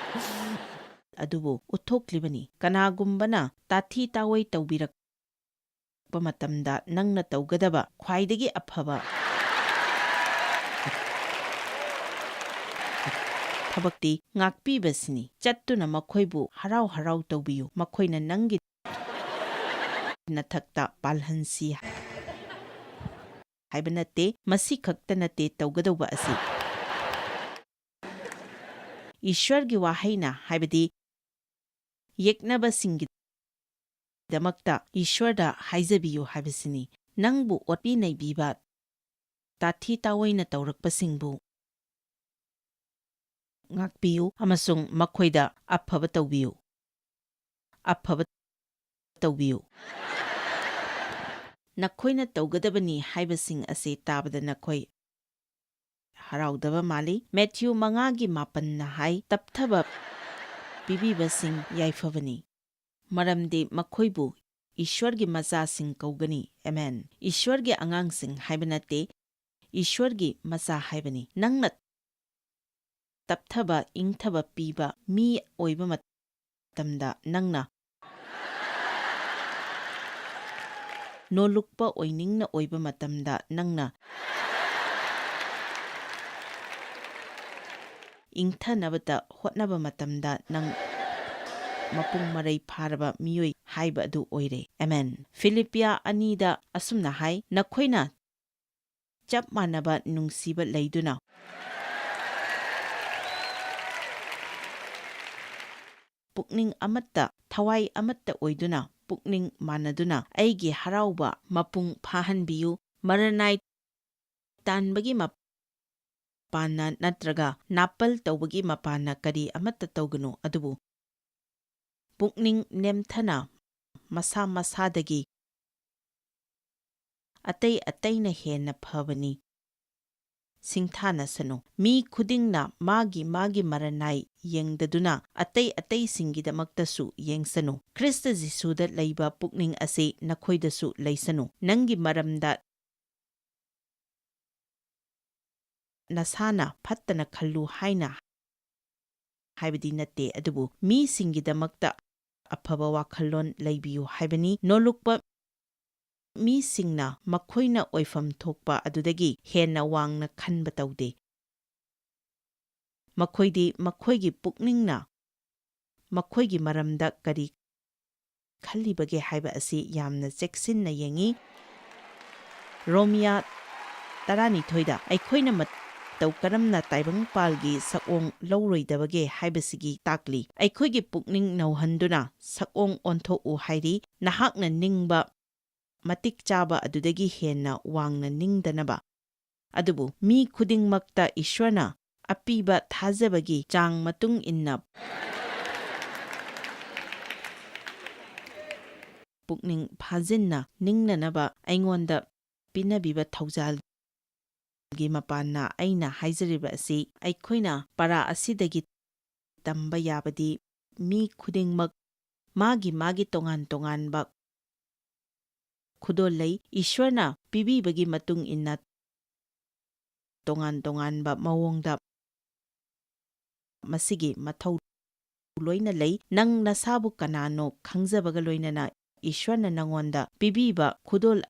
ꯑꯗꯨꯕꯨ ꯎꯠꯊꯣꯛꯂꯤꯕꯅꯤ꯫ ꯀꯅꯥꯒꯨꯝꯕꯅ ꯇꯥꯊꯤ ꯇꯥꯑꯣꯏ ꯇꯧꯕꯤꯔꯛꯄ ꯃꯇꯝꯗ ꯅꯪꯅ ꯇꯧꯒꯗꯕ ꯈ꯭ꯋꯥꯏꯗꯒꯤ ꯑꯐꯕ ꯊꯕꯛꯇꯤ ꯉꯥꯛꯄꯤꯕꯁꯤꯅꯤ꯫ ꯆꯠꯇꯨꯅ ꯃꯈꯣꯏꯕꯨ ꯍꯔꯥꯎ ꯍꯔꯥꯎ ꯇꯧꯕꯤꯌꯨ꯫ ꯃꯈꯣꯏꯅ ꯅꯪꯒꯤ ꯅꯊꯛꯇ ꯄꯥꯜꯍꯟꯁꯤ ꯍꯥꯏꯕ ꯅꯠꯇꯦ꯫ ꯃꯁꯤ ꯈꯛꯇ ꯅꯠꯇꯦ ꯇꯧꯒꯗꯧꯕ ꯑꯁꯤ꯫ ꯏꯁ꯭ꯋꯔꯒꯤ ꯋꯥꯍꯩꯅ, ꯍꯥꯏꯕꯗꯤ ꯌꯦꯛꯅꯕꯁꯤꯡꯒꯤꯗꯃꯛꯇ ꯏꯁ꯭ꯋꯔꯗ ꯍꯥꯏꯖꯕꯤꯌꯨ ꯍꯥꯏꯕꯁꯤꯅꯤ꯫ ꯅꯪꯕꯨ ꯑꯣꯠꯄꯤ ꯅꯩꯕꯤꯕ, ꯇꯥꯊꯤ ꯇꯥꯑꯣꯏꯅ ꯇꯧꯔꯛꯄꯁꯤꯡꯕꯨ ꯉꯥꯛꯄꯤꯌꯨ ꯑꯃꯁꯨꯡ ꯃꯈꯣꯏꯗ ꯑꯐꯕ ꯇꯧꯕꯤꯌꯨ꯫ ꯑꯐꯕ ꯇꯧꯕꯤꯌꯨ꯫ ꯅꯈꯣꯏꯅ ꯇꯧꯒꯗꯕꯅꯤ ꯍꯥꯏꯕꯁꯤꯡ ꯑꯁꯤ ꯇꯥꯕꯗ ꯅꯈꯣꯏ ꯍꯔꯥꯎꯗꯕ ꯃꯥꯜꯂꯤ꯫ ꯃꯦꯊ꯭ꯌꯨ ꯃꯉꯥꯒꯤ ꯃꯥꯄꯟꯅ ꯍꯥꯏ, "ꯇꯞꯊꯕ ꯄꯤꯕꯤꯕꯁꯤꯡ ꯌꯥꯏꯐꯕꯅꯤ, ꯃꯔꯝꯗꯤ ꯃꯈꯣꯏꯕꯨ ꯏꯁ꯭ꯋꯔꯒꯤ ꯃꯆꯥꯁꯤꯡ ꯀꯧꯒꯅꯤ꯫" ꯑꯦꯃꯦꯟ꯫ ꯏꯁ꯭ꯋꯔꯒꯤ ꯑꯉꯥꯡꯁꯤꯡ ꯍꯥꯏꯕ ꯅꯠꯇꯦ, ꯏꯁ꯭ꯋꯔꯒꯤ ꯃꯆꯥ ꯍꯥꯏꯕꯅꯤ꯫ ꯅꯪꯅ ꯇꯞꯊꯕ, ꯏꯪꯊꯕ ꯄꯤꯕ ꯃꯤ ꯑꯣꯏꯕ ꯃꯇꯝꯗ ꯅꯪꯅ ꯅꯣꯂꯨꯛꯄ ꯑꯣꯏꯅꯤꯡꯅ ꯑꯣꯏꯕ ꯃꯇꯝꯗ ꯅꯪꯅ ꯏꯪꯊꯅꯕꯗ ꯍꯣꯠꯅꯕ ꯃꯇꯝꯗ ꯅꯪ ꯃꯄꯨꯡ ꯃꯔꯩ ꯐꯥꯔꯕ ꯃꯤꯑꯣꯏ ꯍꯥꯏꯕ ꯑꯗꯨ ꯑꯣꯏꯔꯦ꯫ ꯑꯃꯦꯟ꯫ ꯐꯤꯂꯤꯞꯄꯤꯌꯥ ꯑꯅꯤꯗ ꯑꯁꯨꯝꯅ ꯍꯥꯏ, "ꯅꯈꯣꯏꯅ ꯆꯞ ꯃꯥꯟꯅꯕ ꯅꯨꯡꯁꯤꯕ ꯂꯩꯗꯨꯅ, ꯄꯨꯛꯅꯤꯡ ꯑꯃꯠꯇ, ꯊꯋꯥꯏ ꯑꯃꯠꯇ ꯑꯣꯏꯗꯨꯅ, ꯄꯨꯛꯅꯤꯡ ꯃꯥꯟꯅꯗꯨꯅ ꯑꯩꯒꯤ ꯍꯔꯥꯎꯕ ꯃꯄꯨꯡ ꯐꯥꯍꯟꯕꯤꯌꯨ꯫ ꯃꯔꯅꯥꯏ ꯇꯥꯟꯕꯒꯤ ꯃꯄꯥꯟꯅ ꯅꯠꯇ꯭ꯔꯒ ꯅꯥꯄꯜ ꯇꯧꯕꯒꯤ ꯃꯄꯥꯟꯅ ꯀꯔꯤ ꯑꯃꯠꯇ ꯇꯧꯒꯅꯨ, ꯑꯗꯨꯕꯨ ꯄꯨꯛꯅꯤꯡ ꯅꯦꯝꯊꯅ ꯃꯁꯥ ꯃꯁꯥꯗꯒꯤ ꯑꯇꯩ ꯑꯇꯩꯅ ꯍꯦꯟꯅ ꯐꯕꯅꯤ ꯁꯤꯡꯊꯥꯅꯁꯅꯨ꯫ ꯃꯤ ꯈꯨꯗꯤꯡꯅ ꯃꯥꯒꯤ ꯃꯥꯒꯤ ꯃꯔꯅꯥꯏ ꯌꯦꯡꯗꯗꯨꯅ ꯑꯇꯩ ꯑꯇꯩꯁꯤꯡꯒꯤꯗꯃꯛꯇꯁꯨ ꯌꯦꯡꯁꯅꯨ꯫ ꯈ꯭ꯔꯤꯁꯇ ꯖꯤꯁꯨꯗ ꯂꯩꯕ ꯄꯨꯛꯅꯤꯡ ꯑꯁꯤ ꯅꯈꯣꯏꯗꯁꯨ ꯂꯩꯁꯅꯨ꯫ ꯅꯪꯒꯤ ꯃꯔꯝꯗ ꯅꯁꯥꯅ ꯐꯠꯇꯅ ꯈꯜꯂꯨ ꯍꯥꯏꯅ ꯍꯥꯏꯕꯗꯤ ꯅꯠꯇꯦ, ꯑꯗꯨꯕꯨ ꯃꯤꯁꯤꯡꯒꯤꯗꯃꯛꯇ ꯑꯐꯕ ꯋꯥꯈꯜꯂꯣꯟ ꯂꯩꯕꯤꯌꯨ ꯍꯥꯏꯕꯅꯤ꯫ ꯅꯣꯂꯨꯛꯄ ꯃꯤꯁꯤꯡꯅ ꯃꯈꯣꯏꯅ ꯑꯣꯏꯐꯝ ꯊꯣꯛꯄ ꯑꯗꯨꯗꯒꯤ ꯍꯦꯟꯅ ꯋꯥꯡꯅ ꯈꯟꯕ ꯇꯧꯗꯦ꯫ ꯃꯈꯣꯏꯗꯤ ꯃꯈꯣꯏꯒꯤ ꯄꯨꯛꯅꯤꯡꯅ ꯃꯈꯣꯏꯒꯤ ꯃꯔꯝꯗ ꯀꯔꯤ ꯈꯜꯂꯤꯕꯒꯦ ꯍꯥꯏꯕ ꯑꯁꯤ ꯌꯥꯝꯅ ꯆꯦꯛꯁꯤꯟꯅ ꯌꯦꯡꯏ꯫ ꯔꯣꯃꯤꯌꯥ ꯇꯔꯥꯅꯤꯊꯣꯏꯗ ꯑꯩꯈꯣꯏꯅ ꯃꯇꯧ ꯀꯔꯝꯅ ꯇꯥꯏꯕꯪꯄꯥꯜꯒꯤ ꯁꯛꯑꯣꯡ ꯂꯧꯔꯣꯏꯗꯕꯒꯦ ꯍꯥꯏꯕꯁꯤꯒꯤ ꯇꯥꯛꯂꯤ꯫ ꯑꯩꯈꯣꯏꯒꯤ ꯄꯨꯛꯅꯤꯡ ꯅꯧꯍꯟꯗꯨꯅ ꯁꯛꯑꯣꯡ ꯑꯣꯟꯊꯣꯛꯎ ꯍꯥꯏꯔꯤ, ꯅꯍꯥꯛꯅ ꯅꯤꯡꯕ ꯃꯇꯤꯛ ꯆꯥꯕ ꯑꯗꯨꯗꯒꯤ ꯍꯦꯟꯅ ꯋꯥꯡꯅ ꯅꯤꯡꯗꯅꯕ꯫ ꯑꯗꯨꯕꯨ ꯃꯤ ꯈꯨꯗꯤꯡꯃꯛꯇ ꯏꯁ꯭ꯋꯔꯅ ꯑꯄꯤꯕ ꯊꯥꯖꯕꯒꯤ ꯆꯥꯡ ꯃꯇꯨꯡ ꯏꯟꯅ ꯄꯨꯛꯅꯤꯡ ꯐꯥꯖꯤꯟꯅ ꯅꯤꯡꯅꯅꯕ ꯑꯩꯉꯣꯟꯗ ꯄꯤꯅꯕꯤꯕ ꯊꯧꯖꯥꯜꯒꯤ ꯃꯄꯥꯟꯅ ꯑꯩꯅ ꯍꯥꯏꯖꯔꯤꯕ ꯑꯁꯤ꯫ ꯑꯩꯈꯣꯏꯅ ꯄꯔꯥ ꯑꯁꯤꯗꯒꯤ ꯇꯝꯕ ꯌꯥꯕꯗꯤ ꯃꯤ ꯈꯨꯗꯤꯡꯃꯛ ꯃꯥꯒꯤ ꯃꯥꯒꯤ ꯇꯣꯉꯥꯟ ꯇꯣꯉꯥꯟꯕ ꯈꯨꯗꯣꯜ ꯂꯩ꯫ ꯏꯁ꯭ꯋꯔꯅ ꯄꯤꯕꯤꯕꯒꯤ ꯃꯇꯨꯡ ꯏꯟꯅ ꯇꯣꯉꯥꯟ ꯇꯣꯉꯥꯟꯕ ꯃꯑꯣꯡꯗ ꯃꯁꯤꯒꯤ ꯃꯊꯧ ꯂꯣꯏꯅ ꯂꯩ꯫ ꯅꯪ ꯅꯁꯥꯕꯨ ꯀꯅꯥꯅꯣ ꯈꯪꯖꯕꯒ ꯂꯣꯏꯅꯅ ꯏꯁ꯭ꯋꯔꯅ ꯅꯉꯣꯟꯗ ꯄꯤꯕꯤꯕ ꯈꯨꯗꯣꯜ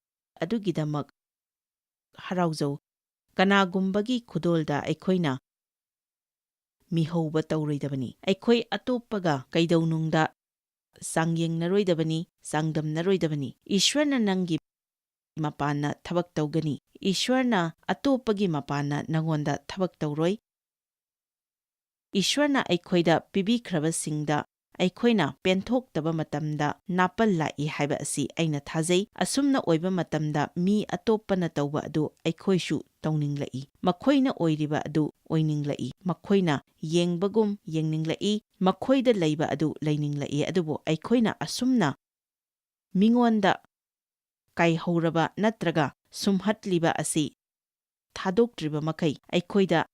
ꯑꯗꯨꯒꯤꯗꯃꯛ ꯍꯔꯥꯎꯖꯧ꯫ ꯀꯅꯥꯒꯨꯝꯕꯒꯤ ꯈꯨꯗꯣꯜꯗ ꯑꯩꯈꯣꯏꯅ ꯃꯤꯍꯧꯕ ꯇꯧꯔꯣꯏꯗꯕꯅꯤ꯫ ꯑꯩꯈꯣꯏ ꯑꯇꯣꯞꯄꯒ ꯀꯩꯗꯧꯅꯨꯡꯗ ꯆꯥꯡꯌꯦꯡꯅꯔꯣꯏꯗꯕꯅꯤ, ꯆꯥꯡꯗꯝꯅꯔꯣꯏꯗꯕꯅꯤ꯫ ꯏꯁ꯭ꯋꯔꯅ ꯅꯪꯒꯤ ꯃꯄꯥꯟꯅ ꯊꯕꯛ ꯇꯧꯒꯅꯤ꯫ ꯏꯁ꯭ꯋꯔꯅ ꯑꯇꯣꯞꯄꯒꯤ ꯃꯄꯥꯟꯅ ꯅꯉꯣꯟꯗ ꯊꯕꯛ ꯇꯧꯔꯣꯏ꯫ ꯏꯁ꯭ꯋꯔꯅ ꯑꯩꯈꯣꯏꯗ ꯄꯤꯕꯤꯈ꯭ꯔꯕꯁꯤꯡꯗ ꯑꯩꯈꯣꯏꯅ ꯄꯦꯟꯊꯣꯛꯇꯕ ꯃꯇꯝꯗ ꯅꯥꯄꯜ ꯂꯥꯛꯏ ꯍꯥꯏꯕ ꯑꯁꯤ ꯑꯩꯅ ꯊꯥꯖꯩ꯫ ꯑꯁꯨꯝꯅ ꯑꯣꯏꯕ ꯃꯇꯝꯗ ꯃꯤ ꯑꯇꯣꯞꯄꯅ ꯇꯧꯕ ꯑꯗꯨ ꯑꯩꯈꯣꯏꯁꯨ ꯇꯧꯅꯤꯡꯂꯛꯏ꯫ ꯃꯈꯣꯏꯅ ꯑꯣꯏꯔꯤꯕ ꯑꯗꯨ ꯑꯣꯏꯅꯤꯡꯂꯛꯏ꯫ ꯃꯈꯣꯏꯅ ꯌꯦꯡꯕꯒꯨꯝ ꯌꯦꯡꯅꯤꯡꯂꯛꯏ꯫ ꯃꯈꯣꯏꯗ ꯂꯩꯕ ꯑꯗꯨ ꯂꯩꯅꯤꯡꯂꯛꯏ꯫ ꯑꯗꯨꯕꯨ ꯑꯩꯈꯣꯏꯅ ꯑꯁꯨꯝꯅ ꯃꯤꯉꯣꯟꯗ ꯀꯥꯏꯍꯧꯔꯕ ꯅꯠꯇ꯭ꯔꯒ ꯁꯨꯝꯍꯠꯂꯤꯕ ꯑꯁꯤ ꯊꯥꯗꯣꯛꯇ꯭ꯔꯤꯕ ꯃꯈꯩ ꯑꯩꯈꯣꯏꯗ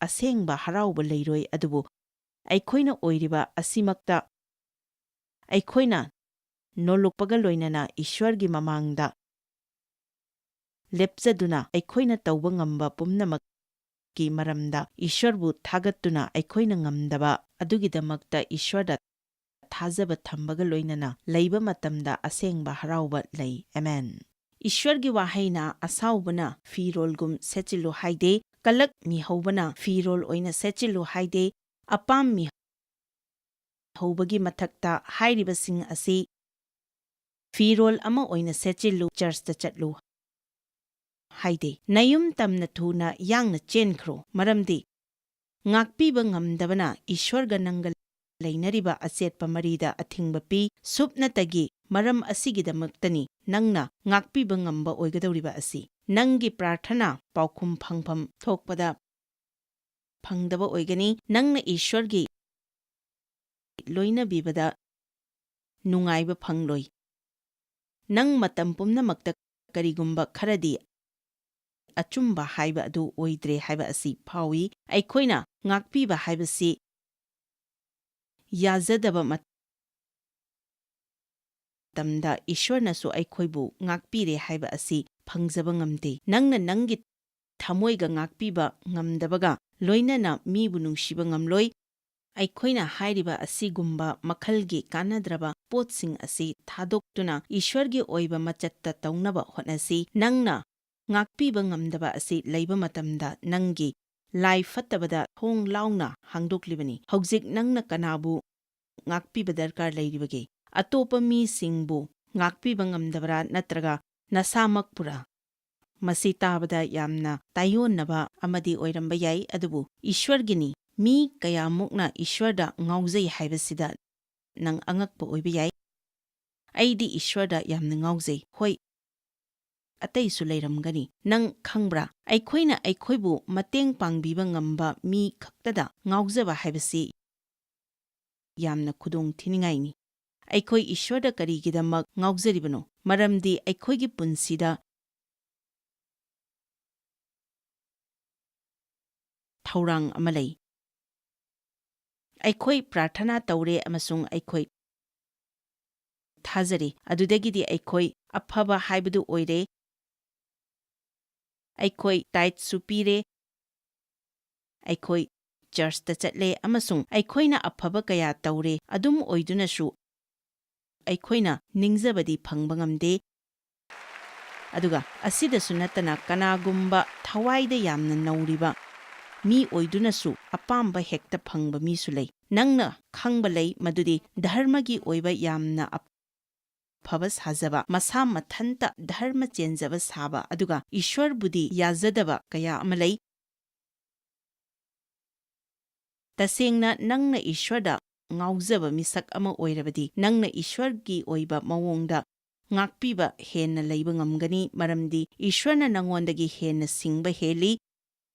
ꯑꯁꯦꯡꯕ ꯍꯔꯥꯎꯕ ꯂꯩꯔꯣꯏ꯫ ꯑꯗꯨꯕꯨ ꯑꯩꯈꯣꯏꯅ ꯑꯣꯏꯔꯤꯕ ꯑꯁꯤꯃꯛꯇ ꯑꯩꯈꯣꯏꯅ ꯅꯣꯂꯨꯛꯄꯒ ꯂꯣꯏꯅꯅ ꯏꯁ꯭ꯋꯔꯒꯤ ꯃꯃꯥꯡꯗ ꯂꯦꯞꯆꯗꯨꯅ ꯑꯩꯈꯣꯏꯅ ꯇꯧꯕ ꯉꯝꯕ ꯄꯨꯝꯅꯃꯛꯀꯤ ꯃꯔꯝꯗ ꯏꯁ꯭ꯋꯔꯕꯨ ꯊꯥꯒꯠꯇꯨꯅ ꯑꯩꯈꯣꯏꯅ ꯉꯝꯗꯕ ꯑꯗꯨꯒꯤꯗꯃꯛꯇ ꯏꯁ꯭ꯋꯔꯗ ꯊꯥꯖꯕ ꯊꯝꯕꯒ ꯂꯣꯏꯅꯅ ꯂꯩꯕ ꯃꯇꯝꯗ ꯑꯁꯦꯡꯕ ꯍꯔꯥꯎꯕ ꯂꯩ꯫ ꯑꯃꯦꯟ꯫ ꯏꯁ꯭ꯋꯔꯒꯤ ꯋꯥꯍꯩꯅ ꯑꯁꯥꯎꯕꯅ ꯐꯤꯔꯣꯜꯒꯨꯝ ꯁꯦꯠꯆꯤꯜꯂꯨ ꯍꯥꯏꯗꯦ, ꯀꯂꯛ ꯃꯤꯍꯧꯕꯅ ꯐꯤꯔꯣꯜ ꯑꯣꯏꯅ ꯁꯦꯠꯆꯤꯜꯂꯨ ꯍꯥꯏꯗꯦ, ꯑꯄꯥꯝ ꯃꯤꯍꯧꯕꯒꯤ ꯃꯊꯛꯇ ꯍꯥꯏꯔꯤꯕꯁꯤꯡ ꯑꯁꯤ ꯐꯤꯔꯣꯜ ꯑꯃ ꯑꯣꯏꯅ ꯁꯦꯠꯆꯤꯜꯂꯨ, ꯆꯔꯆꯇ ꯆꯠꯂꯨ ꯍꯥꯏꯗꯦ꯫ ꯅꯌꯨꯝ ꯇꯝꯅ ꯊꯨꯅ ꯌꯥꯡꯅ ꯆꯦꯟꯈ꯭ꯔꯣ, ꯃꯔꯝꯗꯤ ꯉꯥꯛꯄꯤꯕ ꯉꯝꯗꯕꯅ ꯏꯁ꯭ꯋꯔꯒ ꯅꯪꯒ ꯂꯩꯅꯔꯤꯕ ꯑꯆꯦꯠꯄ ꯃꯔꯤꯗ ꯑꯊꯤꯡꯕ ꯄꯤ꯫ ꯁꯨꯞꯅꯇꯒꯤ ꯃꯔꯝ ꯑꯁꯤꯒꯤꯗꯃꯛꯇꯅꯤ ꯅꯪꯅ ꯉꯥꯛꯄꯤꯕ ꯉꯝꯕ ꯑꯣꯏꯒꯗꯧꯔꯤꯕ ꯑꯁꯤ꯫ ꯅꯪꯒꯤ ꯄ꯭ꯔꯥꯔꯊꯅꯥ ꯄꯥꯎꯈꯨꯝ ꯐꯪꯐꯝ ꯊꯣꯛꯄꯗ ꯐꯪꯗꯕ ꯑꯣꯏꯒꯅꯤ꯫ ꯅꯪꯅ ꯏꯁ꯭ꯋꯔꯒꯤ ꯂꯣꯏꯅꯕꯤꯕꯗ ꯅꯨꯡꯉꯥꯏꯕ ꯐꯪꯂꯣꯏ꯫ ꯅꯪ ꯃꯇꯝ ꯄꯨꯝꯅꯃꯛꯇ ꯀꯔꯤꯒꯨꯝꯕ ꯈꯔꯗꯤ ꯑꯆꯨꯝꯕ ꯍꯥꯏꯕ ꯑꯗꯨ ꯑꯣꯏꯗ꯭ꯔꯦ ꯍꯥꯏꯕ ꯑꯁꯤ ꯐꯥꯎꯏ꯫ ꯑꯩꯈꯣꯏꯅ ꯉꯥꯛꯄꯤꯕ ꯍꯥꯏꯕꯁꯤ ꯌꯥꯖꯗꯕ ꯃꯇꯝꯗ ꯏꯁ꯭ꯋꯔꯅꯁꯨ ꯑꯩꯈꯣꯏꯕꯨ ꯉꯥꯛꯄꯤꯔꯦ ꯍꯥꯏꯕ ꯑꯁꯤ ꯐꯪꯖꯕ ꯉꯝꯗꯦ꯫ ꯅꯪꯅ ꯅꯪꯒꯤ ꯊꯃꯣꯏꯒ ꯉꯥꯛꯄꯤꯕ ꯉꯝꯗꯕꯒ ꯂꯣꯏꯅꯅ ꯃꯤꯕꯨ ꯅꯨꯡꯁꯤꯕ ꯉꯝꯂꯣꯏ꯫ ꯑꯩꯈꯣꯏꯅ ꯍꯥꯏꯔꯤꯕ ꯑꯁꯤꯒꯨꯝꯕ ꯃꯈꯜꯒꯤ ꯀꯥꯟꯅꯗ꯭ꯔꯕ ꯄꯣꯠꯁꯤꯡ ꯑꯁꯤ ꯊꯥꯗꯣꯛꯇꯨꯅ ꯏꯁ꯭ꯋꯔꯒꯤ ꯑꯣꯏꯕ ꯃꯆꯠꯇ ꯇꯧꯅꯕ ꯍꯣꯠꯅꯁꯤ꯫ ꯅꯪꯅ ꯉꯥꯛꯄꯤꯕ ꯉꯝꯗꯕ ꯑꯁꯤ ꯂꯩꯕ ꯃꯇꯝꯗ ꯅꯪꯒꯤ ꯂꯥꯏ ꯐꯠꯇꯕꯗ ꯊꯣꯡ ꯂꯥꯎꯅ ꯍꯥꯡꯗꯣꯛꯂꯤꯕꯅꯤ꯫ ꯍꯧꯖꯤꯛ ꯅꯪꯅ ꯀꯅꯥꯕꯨ ꯉꯥꯛꯄꯤꯕ ꯗꯔꯀꯥꯔ ꯂꯩꯔꯤꯕꯒꯦ? ꯑꯇꯣꯞꯄ ꯃꯤꯁꯤꯡꯕꯨ ꯉꯥꯛꯄꯤꯕ ꯉꯝꯗꯕꯔꯥ, ꯅꯠꯇ꯭ꯔꯒ ꯅꯁꯥꯃꯛꯄꯨꯔꯥ? ꯃꯁꯤ ꯇꯥꯕꯗ ꯌꯥꯝꯅ ꯇꯥꯏꯑꯣꯟꯅꯕ ꯑꯃꯗꯤ ꯑꯣꯏꯔꯝꯕ ꯌꯥꯏ, ꯑꯗꯨꯕꯨ ꯏꯁ꯭ꯋꯔꯒꯤꯅꯤ꯫ ꯃꯤ ꯀꯌꯥꯃꯨꯛꯅ ꯏꯁ꯭ꯋꯔꯗ ꯉꯥꯎꯖꯩ ꯍꯥꯏꯕꯁꯤꯗ ꯅꯪ ꯑꯉꯛꯄ ꯑꯣꯏꯕ ꯌꯥꯏ꯫ "ꯑꯩꯗꯤ ꯏꯁ꯭ꯋꯔꯗ ꯌꯥꯝꯅ ꯉꯥꯎꯖꯩ꯫" ꯍꯣꯏ, ꯑꯇꯩꯁꯨ ꯂꯩꯔꯝꯒꯅꯤ꯫ ꯅꯪ ꯈꯪꯕ꯭ꯔꯥ? ꯑꯩꯈꯣꯏꯅ ꯑꯩꯈꯣꯏꯕꯨ ꯃꯇꯦꯡ ꯄꯥꯡꯕꯤꯕ ꯉꯝꯕ ꯃꯤ ꯈꯛꯇꯗ ꯉꯥꯎꯖꯕ ꯍꯥꯏꯕꯁꯤ ꯌꯥꯝꯅ ꯈꯨꯗꯣꯡ ꯊꯤꯅꯤꯡꯉꯥꯏꯅꯤ꯫ ꯑꯩꯈꯣꯏ ꯏꯁ꯭ꯋꯔꯗ ꯀꯔꯤꯒꯤꯗꯃꯛ ꯉꯥꯎꯖꯔꯤꯕꯅꯣ? ꯃꯔꯝꯗꯤ ꯑꯩꯈꯣꯏꯒꯤ ꯄꯨꯟꯁꯤꯗ ꯊꯧꯔꯥꯡ ꯑꯃ ꯂꯩ꯫ ꯑꯩꯈꯣꯏ ꯄ꯭ꯔꯥꯔꯊꯅꯥ ꯇꯧꯔꯦ ꯑꯃꯁꯨꯡ ꯑꯩꯈꯣꯏ ꯊꯥꯖꯔꯦ꯫ ꯑꯗꯨꯗꯒꯤꯗꯤ ꯑꯩꯈꯣꯏ ꯑꯐꯕ ꯍꯥꯏꯕꯗꯨ ꯑꯣꯏꯔꯦ꯫ ꯑꯩꯈꯣꯏ ꯇꯥꯏꯠꯁꯨ ꯄꯤꯔꯦ꯫ ꯑꯩꯈꯣꯏ ꯆꯔꯆꯇ ꯆꯠꯂꯦ ꯑꯃꯁꯨꯡ ꯑꯩꯈꯣꯏꯅ ꯑꯐꯕ ꯀꯌꯥ ꯇꯧꯔꯦ꯫ ꯑꯗꯨꯝ ꯑꯣꯏꯗꯨꯅꯁꯨ, ꯑꯩꯈꯣꯏꯅ ꯅꯤꯡꯖꯕꯗꯤ ꯐꯪꯕ ꯉꯝꯗꯦ꯫ ꯑꯗꯨꯒ ꯑꯁꯤꯗꯁꯨ ꯅꯠꯇꯅ, ꯀꯅꯥꯒꯨꯝꯕ ꯊꯋꯥꯏꯗ ꯌꯥꯝꯅ ꯅꯧꯔꯤꯕ ꯃꯤ ꯑꯣꯏꯗꯨꯅꯁꯨ ꯑꯄꯥꯝꯕ ꯍꯦꯛꯇ ꯐꯪꯕ ꯃꯤꯁꯨ ꯂꯩ꯫ ꯅꯪꯅ ꯈꯪꯕ ꯂꯩ ꯃꯗꯨꯗꯤ ꯙꯔꯃꯒꯤ ꯑꯣꯏꯕ ꯌꯥꯝꯅ ꯑꯐꯕ ꯁꯥꯖꯕ, ꯃꯁꯥ ꯃꯊꯟꯇ ꯙꯔꯃ ꯆꯦꯟꯖꯕ ꯁꯥꯕ, ꯑꯗꯨꯒ ꯏꯁ꯭ꯋꯔꯕꯨꯗꯤ ꯌꯥꯖꯗꯕ ꯀꯌꯥ ꯑꯃ ꯂꯩ꯫ ꯇꯁꯦꯡꯅ, ꯅꯪꯅ ꯏꯁ꯭ꯋꯔꯗ ꯉꯥꯎꯖꯕ ꯃꯤꯁꯛ ꯑꯃ ꯑꯣꯏꯔꯕꯗꯤ, ꯅꯪꯅ ꯏꯁ꯭ꯋꯔꯒꯤ ꯑꯣꯏꯕ ꯃꯑꯣꯡꯗ ꯉꯥꯛꯄꯤꯕ ꯍꯦꯟꯅ ꯂꯩꯕ ꯉꯝꯒꯅꯤ, ꯃꯔꯝꯗꯤ ꯏꯁ꯭ꯋꯔꯅ ꯅꯉꯣꯟꯗꯒꯤ ꯍꯦꯟꯅ ꯁꯤꯡꯕ ꯍꯦꯜꯂꯤ꯫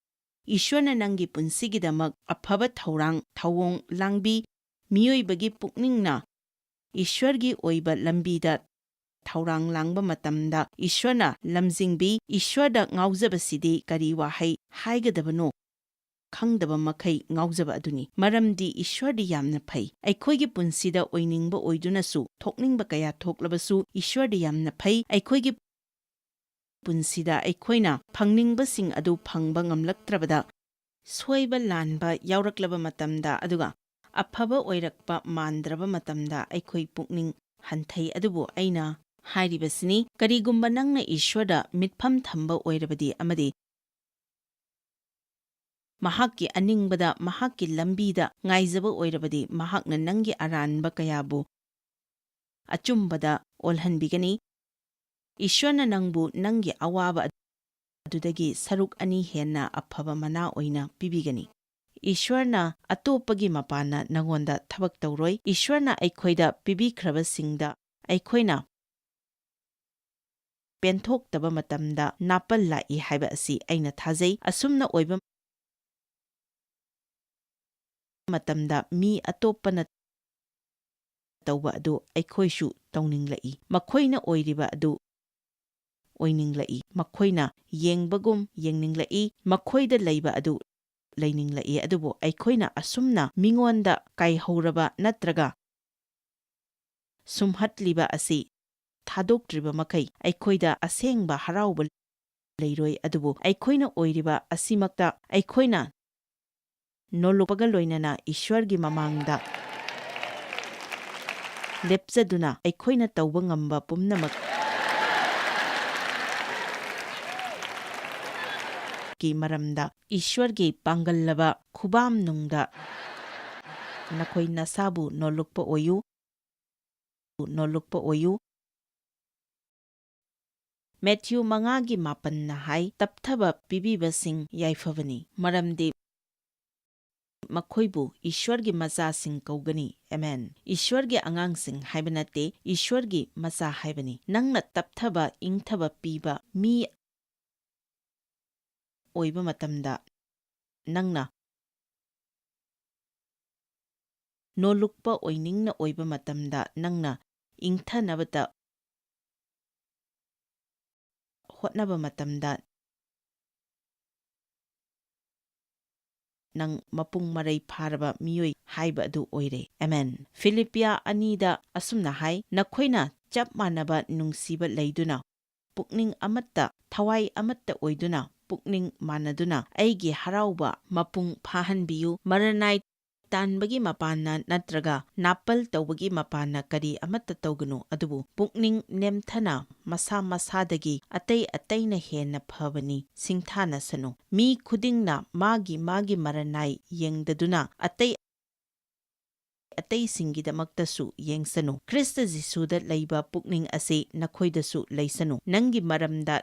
ꯏꯁ꯭ꯋꯔꯅ ꯅꯪꯒꯤ ꯄꯨꯟꯁꯤꯒꯤꯗꯃꯛ ꯑꯐꯕ ꯊꯧꯔꯥꯡ, ꯊꯧꯑꯣꯡ ꯂꯥꯡꯕꯤ꯫ ꯃꯤꯑꯣꯏꯕꯒꯤ ꯄꯨꯛꯅꯤꯡꯅ ꯏꯁ꯭ꯋꯔꯒꯤ ꯑꯣꯏꯕ ꯂꯝꯕꯤꯗ ꯊꯧꯔꯥꯡ ꯂꯥꯡꯕ ꯃꯇꯝꯗ ꯏꯁ꯭ꯋꯔꯅ ꯂꯝꯖꯤꯡꯕꯤ꯫ ꯏꯁ꯭ꯋꯔꯗ ꯉꯥꯎꯖꯕꯁꯤꯗꯤ ꯀꯔꯤ ꯋꯥꯍꯩ ꯍꯥꯏꯒꯗꯕꯅꯣ ꯈꯪꯗꯕ ꯃꯈꯩ ꯉꯥꯎꯖꯕ ꯑꯗꯨꯅꯤ꯫ ꯃꯔꯝꯗꯤ ꯏꯁ꯭ꯋꯔꯗꯤ ꯌꯥꯝꯅ ꯐꯩ꯫ ꯑꯩꯈꯣꯏꯒꯤ ꯄꯨꯟꯁꯤꯗ ꯑꯣꯏꯅꯤꯡꯕ ꯑꯣꯏꯗꯨꯅꯁꯨ, ꯊꯣꯛꯅꯤꯡꯕ ꯀꯌꯥ ꯊꯣꯛꯂꯕꯁꯨ, ꯏꯁ꯭ꯋꯔꯗꯤ ꯌꯥꯝꯅ ꯐꯩ꯫ ꯑꯩꯈꯣꯏꯒꯤ ꯄꯨꯟꯁꯤꯗ ꯑꯩꯈꯣꯏꯅ ꯐꯪꯅꯤꯡꯕꯁꯤꯡ ꯑꯗꯨ ꯐꯪꯕ ꯉꯝꯂꯛꯇ꯭ꯔꯕꯗ, ꯁꯣꯏꯕ ꯂꯥꯟꯕ ꯌꯥꯎꯔꯛꯂꯕ ꯃꯇꯝꯗ, ꯑꯗꯨꯒ ꯑꯐꯕ ꯑꯣꯏꯔꯛꯄ ꯃꯥꯟꯗ꯭ꯔꯕ ꯃꯇꯝꯗ, ꯑꯩꯈꯣꯏ ꯄꯨꯛꯅꯤꯡ ꯍꯟꯊꯩ꯫ ꯑꯗꯨꯕꯨ ꯑꯩꯅ ꯍꯥꯏꯔꯤꯕꯁꯤꯅꯤ, ꯀꯔꯤꯒꯨꯝꯕ ꯅꯪꯅ ꯏꯁ꯭ꯋꯔꯗ ꯃꯤꯠꯐꯝ ꯊꯝꯕ ꯑꯣꯏꯔꯕꯗꯤ ꯑꯃꯗꯤ ꯃꯍꯥꯛꯀꯤ ꯑꯅꯤꯡꯕꯗ, ꯃꯍꯥꯛꯀꯤ ꯂꯝꯕꯤꯗ ꯉꯥꯏꯖꯕ ꯑꯣꯏꯔꯕꯗꯤ, ꯃꯍꯥꯛꯅ ꯅꯪꯒꯤ ꯑꯔꯥꯟꯕ ꯀꯌꯥꯕꯨ ꯑꯆꯨꯝꯕꯗ ꯑꯣꯜꯍꯟꯕꯤꯒꯅꯤ꯫ ꯏꯁ꯭ꯋꯔꯅ ꯅꯪꯕꯨ ꯅꯪꯒꯤ ꯑꯋꯥꯕ ꯑꯗꯨꯗꯒꯤ ꯁꯔꯨꯛ ꯑꯅꯤ ꯍꯦꯟꯅ ꯑꯐꯕ ꯃꯅꯥ ꯑꯣꯏꯅ ꯄꯤꯕꯤꯒꯅꯤ꯫ ꯏꯁ꯭ꯋꯔꯅ ꯑꯇꯣꯞꯄꯒꯤ ꯃꯄꯥꯟꯅ ꯅꯉꯣꯟꯗ ꯊꯕꯛ ꯇꯧꯔꯣꯏ꯫ ꯏꯁ꯭ꯋꯔꯅ ꯑꯩꯈꯣꯏꯗ ꯄꯤꯕꯤꯈ꯭ꯔꯕꯁꯤꯡꯗ ꯑꯩꯈꯣꯏꯅ ꯄꯦꯟꯊꯣꯛꯇꯕ ꯃꯇꯝꯗ ꯅꯥꯄꯜ ꯂꯥꯛꯏ ꯍꯥꯏꯕ ꯑꯁꯤ ꯑꯩꯅ ꯊꯥꯖꯩ꯫ ꯑꯁꯨꯝꯅ ꯑꯣꯏꯕ ꯃꯇꯝꯗ ꯃꯤ ꯑꯇꯣꯞꯄꯅ ꯇꯧꯕ ꯑꯗꯨ ꯑꯩꯈꯣꯏꯁꯨ ꯇꯧꯅꯤꯡꯂꯛꯏ꯫ ꯃꯈꯣꯏꯅ ꯑꯣꯏꯔꯤꯕ ꯑꯗꯨ ꯑꯣꯏꯅꯤꯡꯂꯛꯏ꯫ ꯃꯈꯣꯏꯅ ꯌꯦꯡꯕꯒꯨꯝ ꯌꯦꯡꯅꯤꯡꯂꯛꯏ꯫ ꯃꯈꯣꯏꯗ ꯂꯩꯕ ꯑꯗꯨ ꯂꯩꯅꯤꯡꯂꯛꯏ꯫ ꯑꯗꯨꯕꯨ ꯑꯩꯈꯣꯏꯅ ꯑꯁꯨꯝꯅ ꯃꯤꯉꯣꯟꯗ ꯀꯥꯏꯍꯧꯔꯕ ꯅꯠꯇ꯭ꯔꯒ ꯁꯨꯝꯍꯠꯂꯤꯕ ꯑꯁꯤ ꯊꯥꯗꯣꯛꯇ꯭ꯔꯤꯕ ꯃꯈꯩ, ꯑꯩꯈꯣꯏꯗ ꯑꯁꯦꯡꯕ ꯍꯔꯥꯎꯕ ꯂꯩꯔꯣꯏ꯫ ꯑꯗꯨꯕꯨ ꯑꯩꯈꯣꯏꯅ ꯑꯣꯏꯔꯤꯕ ꯑꯁꯤꯃꯛꯇ ꯑꯩꯈꯣꯏꯅ ꯅꯣꯂꯨꯛꯄꯒ ꯂꯣꯏꯅꯅ ꯏꯁ꯭ꯋꯔꯒꯤ ꯃꯃꯥꯡꯗ ꯂꯦꯞꯆꯗꯨꯅ, ꯑꯩꯈꯣꯏꯅ ꯇꯧꯕ ꯉꯝꯕ ꯄꯨꯝꯅꯃꯛ ꯀꯤ ꯃꯔꯝꯗ ꯏꯁ꯭ꯋꯔꯒꯤ ꯄꯥꯡꯒꯜꯂꯕ ꯈꯨꯕꯥꯝꯅꯨꯡꯗ ꯅꯈꯣꯏ ꯅꯁꯥꯕꯨ ꯅꯣꯂꯨꯛꯄ ꯑꯣꯏꯌꯨ, ꯅꯣꯂꯨꯛꯄ ꯑꯣꯏꯌꯨ꯫ ꯃꯦꯊ꯭ꯌꯨ ꯃꯉꯥꯒꯤ ꯃꯥꯄꯟꯅ ꯍꯥꯏ, "ꯇꯞꯊꯕ ꯄꯤꯕꯤꯕꯁꯤꯡ ꯌꯥꯏꯐꯕꯅꯤ, ꯃꯔꯝꯗꯤ ꯃꯈꯣꯏꯕꯨ ꯏꯁ꯭ꯋꯔꯒꯤ ꯃꯆꯥꯁꯤꯡ ꯀꯧꯒꯅꯤ꯫" ꯑꯦꯃꯦꯟ꯫ ꯏꯁ꯭ꯋꯔꯒꯤ ꯑꯉꯥꯡꯁꯤꯡ ꯍꯥꯏꯕ ꯅꯠꯇꯦ, ꯏꯁ꯭ꯋꯔꯒꯤ ꯃꯆꯥ ꯍꯥꯏꯕꯅꯤ꯫ ꯅꯪꯅ ꯇꯞꯊꯕ, ꯏꯪꯊꯕ ꯄꯤꯕ ꯃꯤ ꯑꯣꯏꯕ ꯃꯇꯝꯗ, ꯅꯪꯅ ꯅꯣꯂꯨꯛꯄ ꯑꯣꯏꯅꯤꯡꯅ ꯑꯣꯏꯕ ꯃꯇꯝꯗ, ꯅꯪꯅ ꯏꯪꯊꯅꯕꯇ ꯍꯣꯠꯅꯕ ꯃꯇꯝꯗ, ꯅꯪ ꯃꯄꯨꯡ ꯃꯔꯩ ꯐꯥꯔꯕ ꯃꯤꯑꯣꯏ ꯍꯥꯏꯕ ꯑꯗꯨ ꯑꯣꯏꯔꯦ꯫ ꯑꯦꯃꯦꯟ꯫ ꯐꯤꯂꯤꯞꯄꯤꯌꯥ ꯑꯅꯤꯗ ꯑꯁꯨꯝꯅ ꯍꯥꯏ, "ꯅꯈꯣꯏꯅ ꯆꯞ ꯃꯥꯟꯅꯕ ꯅꯨꯡꯁꯤꯕ ꯂꯩꯗꯨꯅ, ꯄꯨꯛꯅꯤꯡ ꯑꯃꯠꯇ, ꯊꯋꯥꯏ ꯑꯃꯠꯇ ꯑꯣꯏꯗꯨꯅ, ꯄꯨꯛꯅꯤꯡ ꯃꯥꯟꯅꯗꯨꯅ ꯑꯩꯒꯤ ꯍꯔꯥꯎꯕ ꯃꯄꯨꯡ ꯐꯥꯍꯟꯕꯤꯌꯨ꯫" ꯃꯔꯅꯥꯏ ꯇꯥꯟꯕꯒꯤ ꯃꯄꯥꯟꯅ ꯅꯠꯇ꯭ꯔꯒ ꯅꯥꯄꯜ ꯇꯧꯕꯒꯤ ꯃꯄꯥꯟꯅ ꯀꯔꯤ ꯑꯃꯠꯇ ꯇꯧꯒꯅꯨ, ꯑꯗꯨꯕꯨ ꯄꯨꯛꯅꯤꯡ ꯅꯦꯝꯊꯅ ꯃꯁꯥ ꯃꯁꯥꯗꯒꯤ ꯑꯇꯩ ꯑꯇꯩꯅ ꯍꯦꯟꯅ ꯐꯕꯅꯤ ꯁꯤꯡꯊꯥꯅꯁꯅꯨ꯫ ꯃꯤ ꯈꯨꯗꯤꯡꯅ ꯃꯥꯒꯤ ꯃꯥꯒꯤ ꯃꯔꯅꯥꯏ ꯌꯦꯡꯗꯗꯨꯅ ꯑꯇꯩ ꯑꯇꯩꯁꯤꯡꯒꯤꯗꯃꯛꯇꯁꯨ ꯌꯦꯡꯁꯅꯨ꯫ ꯈ꯭ꯔꯤꯁꯇ ꯖꯤꯁꯨꯗ ꯂꯩꯕ ꯄꯨꯛꯅꯤꯡ ꯑꯁꯤ ꯅꯈꯣꯏꯗꯁꯨ ꯂꯩꯁꯅꯨ꯫ ꯅꯪꯒꯤ ꯃꯔꯝꯗ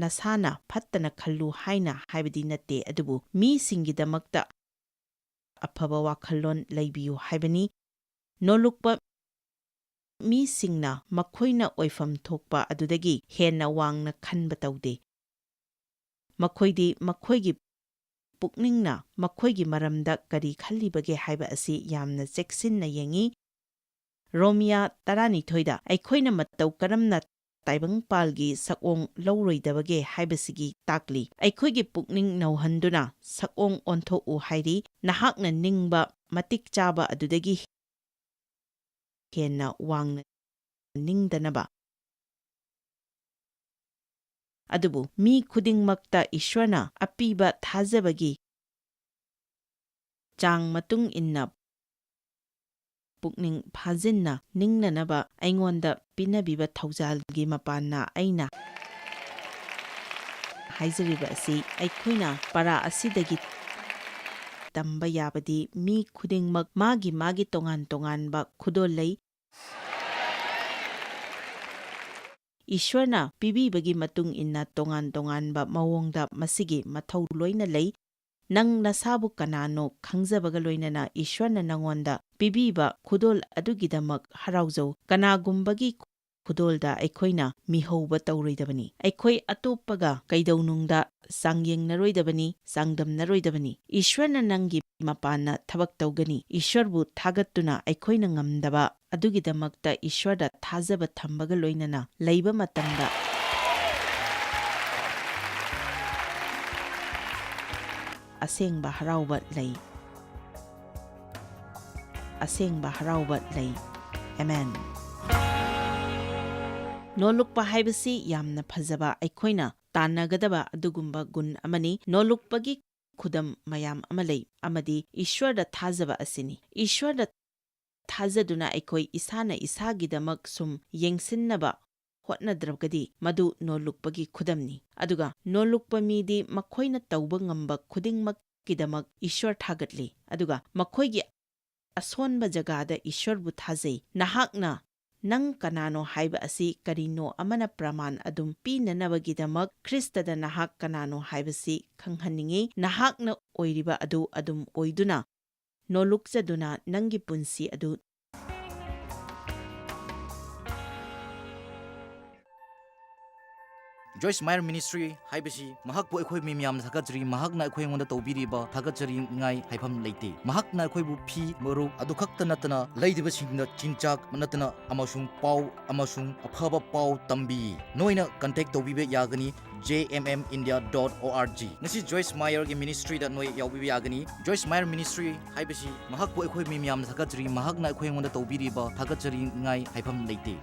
ꯅꯁꯥꯅ ꯐꯠꯇꯅ ꯈꯜꯂꯨ ꯍꯥꯏꯅ ꯍꯥꯏꯕꯗꯤ ꯅꯠꯇꯦ, ꯑꯗꯨꯕꯨ ꯃꯤꯁꯤꯡꯒꯤꯗꯃꯛꯇ ꯑꯐꯕ ꯋꯥꯈꯜꯂꯣꯟ ꯂꯩꯕꯤꯌꯨ ꯍꯥꯏꯕꯅꯤ꯫ ꯅꯣꯂꯨꯛꯄ ꯃꯤꯁꯤꯡꯅ ꯃꯈꯣꯏꯅ ꯑꯣꯏꯐꯝ ꯊꯣꯛꯄ ꯑꯗꯨꯗꯒꯤ ꯍꯦꯟꯅ ꯋꯥꯡꯅ ꯈꯟꯕ ꯇꯧꯗꯦ꯫ ꯃꯈꯣꯏꯗꯤ ꯃꯈꯣꯏꯒꯤ ꯄꯨꯛꯅꯤꯡꯅ ꯃꯈꯣꯏꯒꯤ ꯃꯔꯝꯗ ꯀꯔꯤ ꯈꯜꯂꯤꯕꯒꯦ ꯍꯥꯏꯕ ꯑꯁꯤ ꯌꯥꯝꯅ ꯆꯦꯛꯁꯤꯟꯅ ꯌꯦꯡꯏ꯫ ꯔꯣꯃꯤꯌꯥ ꯇꯔꯥꯅꯤꯊꯣꯏꯗ ꯑꯩꯈꯣꯏꯅ ꯃꯇꯧ ꯀꯔꯝꯅ ꯇꯥꯏꯕꯪꯄꯥꯜꯒꯤ ꯁꯛꯑꯣꯡ ꯂꯧꯔꯣꯏꯗꯕꯒꯦ ꯍꯥꯏꯕꯁꯤꯒꯤ ꯇꯥꯛꯂꯤ꯫ ꯑꯩꯈꯣꯏꯒꯤ ꯄꯨꯛꯅꯤꯡ ꯅꯧꯍꯟꯗꯨꯅ ꯁꯛꯑꯣꯡ ꯑꯣꯟꯊꯣꯛꯎ ꯍꯥꯏꯔꯤ꯫ ꯅꯍꯥꯛꯅ ꯅꯤꯡꯕ ꯃꯇꯤꯛ ꯆꯥꯕ ꯑꯗꯨꯗꯒꯤ ꯍꯦꯟꯅ ꯋꯥꯡꯅ ꯅꯤꯡꯗꯅꯕ꯫ ꯑꯗꯨꯕꯨ ꯃꯤ ꯈꯨꯗꯤꯡꯃꯛꯇ ꯏꯁ꯭ꯋꯔꯅ ꯑꯄꯤꯕ ꯊꯥꯖꯕꯒꯤ ꯆꯥꯡ ꯃꯇꯨꯡ ꯏꯟꯅ ꯄꯨꯛꯅꯤꯡ ꯐꯥꯖꯤꯟꯅ ꯅꯤꯡꯅꯅꯕ ꯑꯩꯉꯣꯟꯗ ꯄꯤꯅꯕꯤꯕ ꯊꯧꯖꯥꯜꯒꯤ ꯃꯄꯥꯟꯅ ꯑꯩꯅ ꯍꯥꯏꯖꯔꯤꯕ ꯑꯁꯤ꯫ ꯑꯩꯈꯣꯏꯅ ꯄꯔꯥ ꯑꯁꯤꯗꯒꯤ ꯇꯝꯕ ꯌꯥꯕꯗꯤ ꯃꯤ ꯈꯨꯗꯤꯡꯃꯛ ꯃꯥꯒꯤ ꯃꯥꯒꯤ ꯇꯣꯉꯥꯟ ꯇꯣꯉꯥꯟꯕ ꯈꯨꯗꯣꯜ ꯂꯩ꯫ ꯏꯁ꯭ꯋꯔꯅ ꯄꯤꯕꯤꯕꯒꯤ ꯃꯇꯨꯡ ꯏꯟꯅ ꯇꯣꯉꯥꯟ ꯇꯣꯉꯥꯟꯕ ꯃꯑꯣꯡꯗ ꯃꯁꯤꯒꯤ ꯃꯊꯧ ꯂꯣꯏꯅ ꯂꯩ꯫ ꯅꯪ ꯅꯁꯥꯕꯨ ꯀꯅꯥꯅꯣ ꯈꯪꯖꯕꯒ ꯂꯣꯏꯅꯅ ꯏꯁ꯭ꯋꯔꯅ ꯅꯉꯣꯟꯗ ꯄꯤꯕꯤꯕ ꯈꯨꯗꯣꯜ ꯑꯗꯨꯒꯤꯗꯃꯛ ꯍꯔꯥꯎꯖꯧ꯫ ꯀꯅꯥꯒꯨꯝꯕꯒꯤ ꯈꯨꯗꯣꯜꯗ ꯑꯩꯈꯣꯏꯅ ꯃꯤꯍꯧꯕ ꯇꯧꯔꯣꯏꯗꯕꯅꯤ꯫ ꯑꯩꯈꯣꯏ ꯑꯇꯣꯞꯄꯒ ꯀꯩꯗꯧꯅꯨꯡꯗ ꯆꯥꯡꯌꯦꯡꯅꯔꯣꯏꯗꯕꯅꯤ, ꯆꯥꯡꯗꯝꯅꯔꯣꯏꯗꯕꯅꯤ꯫ ꯏꯁ꯭ꯋꯔꯅ ꯅꯪꯒꯤ ꯃꯄꯥꯟꯅ ꯊꯕꯛ ꯇꯧꯒꯅꯤ꯫ ꯏꯁ꯭ꯋꯔꯕꯨ ꯊꯥꯒꯠꯇꯨꯅ ꯑꯩꯈꯣꯏꯅ ꯉꯝꯗꯕ ꯑꯗꯨꯒꯤꯗꯃꯛꯇ ꯏꯁ꯭ꯋꯔꯗ ꯊꯥꯖꯕ ꯊꯝꯕꯒ ꯂꯣꯏꯅꯅ ꯂꯩꯕ ꯃꯇꯝꯗ ꯑꯁꯦꯡꯕ ꯍꯔꯥꯎꯕ ꯂꯩ꯫ ꯑꯁꯦꯡꯕ ꯍꯔꯥꯎꯕ ꯂꯩ꯫ ꯑꯦꯃꯦꯟ꯫ ꯅꯣꯂꯨꯛꯄ ꯍꯥꯏꯕꯁꯤ ꯌꯥꯝꯅ ꯐꯖꯕ, ꯑꯩꯈꯣꯏꯅ ꯇꯥꯟꯅꯒꯗꯕ ꯑꯗꯨꯒꯨꯝꯕ ꯒꯨꯟ ꯑꯃꯅꯤ꯫ ꯅꯣꯂꯨꯛꯄꯒꯤ ꯈꯨꯗꯝ ꯃꯌꯥꯝ ꯑꯃ ꯂꯩ, ꯑꯃꯗꯤ ꯏꯁ꯭ꯋꯔꯗ ꯊꯥꯖꯕ ꯑꯁꯤꯅꯤ꯫ ꯏꯁ꯭ꯋꯔꯗ ꯊꯥꯖꯗꯨꯅ ꯑꯩꯈꯣꯏ ꯏꯁꯥꯅ ꯏꯁꯥꯒꯤꯗꯃꯛ ꯁꯨꯝ ꯌꯦꯡꯁꯤꯟꯅꯕ ꯍꯣꯠꯅꯗ꯭ꯔꯒꯗꯤ ꯃꯗꯨ ꯅꯣꯜꯂꯨꯛꯄꯒꯤ ꯈꯨꯗꯝꯅꯤ꯫ ꯑꯗꯨꯒ ꯅꯣꯜꯂꯨꯛꯄ ꯃꯤꯗꯤ ꯃꯈꯣꯏꯅ ꯇꯧꯕ ꯉꯝꯕ ꯈꯨꯗꯤꯡꯃꯛꯀꯤꯗꯃꯛ ꯏꯁ꯭ꯋꯔ ꯊꯥꯒꯠꯂꯤ, ꯑꯗꯨꯒ ꯃꯈꯣꯏꯒꯤ ꯑꯁꯣꯟꯕ ꯖꯒꯥꯗ ꯏꯁ꯭ꯋꯔꯕꯨ ꯊꯥꯖꯩ꯫ ꯅꯍꯥꯛꯅ ꯅꯪ ꯀꯅꯥꯅꯣ ꯍꯥꯏꯕ ꯑꯁꯤ ꯀꯔꯤꯅꯣ ꯑꯃꯅ ꯄ꯭ꯔꯃꯥꯟ ꯑꯗꯨꯝ ꯄꯤꯅꯅꯕꯒꯤꯗꯃꯛ ꯈ꯭ꯔꯤꯁꯇꯗ ꯅꯍꯥꯛ ꯀꯅꯥꯅꯣ ꯍꯥꯏꯕꯁꯤ ꯈꯪꯍꯟꯅꯤꯡꯏ꯫ ꯅꯍꯥꯛꯅ ꯑꯣꯏꯔꯤꯕ ꯑꯗꯨ ꯑꯗꯨꯝ ꯑꯣꯏꯗꯨꯅ, ꯅꯣꯂꯨꯛꯆꯗꯨꯅ ꯅꯪꯒꯤ ꯄꯨꯟꯁꯤ ꯑꯗꯨ Joyce Meyer Ministry ꯍꯥꯏꯕꯁꯤ ꯃꯍꯥꯛꯄꯨ ꯑꯩꯈꯣꯏ ꯃꯤ ꯃꯌꯥꯝꯅ ꯊꯥꯒꯠꯆꯔꯤ꯫ ꯃꯍꯥꯛꯅ ꯑꯩꯈꯣꯏ ꯑꯩꯉꯣꯟꯗ ꯇꯧꯕꯤꯔꯤꯕ ꯊꯥꯒꯠꯆꯔꯤꯉꯥꯏ ꯍꯥꯏꯐꯝ ꯂꯩꯇꯦ꯫ ꯃꯍꯥꯛꯅ ꯑꯩꯈꯣꯏꯕꯨ ꯐꯤ, ꯃꯔꯨꯞ ꯑꯗꯨ ꯈꯛꯇ ꯅꯠꯇꯅ ꯂꯩꯔꯤꯕꯁꯤꯡꯗ ꯆꯤꯟꯖꯥꯛ ꯅꯠꯇꯅ ꯑꯃꯁꯨꯡ ꯄꯥꯎ ꯑꯃꯁꯨꯡ ꯑꯐꯕ ꯄꯥꯎ ꯇꯝꯕꯤ꯫ ꯅꯣꯏꯅ contact ꯇꯧꯕꯤꯕ ꯌꯥꯒꯅꯤ J M M India dot O R G꯫ ꯉꯁꯤ Joyce Meyerꯒꯤ ministryꯗ ꯅꯣꯏ ꯌꯥꯎꯕꯤꯕ ꯌꯥꯒꯅꯤ꯫ Joyce Meyer Ministry ꯍꯥꯏꯕꯁꯤ ꯃꯍꯥꯛꯄꯨ ꯑꯩꯈꯣꯏ ꯃꯤ ꯃꯌꯥꯝꯅ ꯊꯥꯒꯠꯆꯔꯤ꯫ ꯃꯍꯥꯛꯅ ꯑꯩꯈꯣꯏ ꯑꯩꯉꯣꯟꯗ ꯇꯧꯕꯤꯔꯤꯕ ꯊꯥꯒꯠꯆꯔꯤꯉꯥꯏ ꯍꯥꯏꯐꯝ ꯂꯩꯇꯦ꯫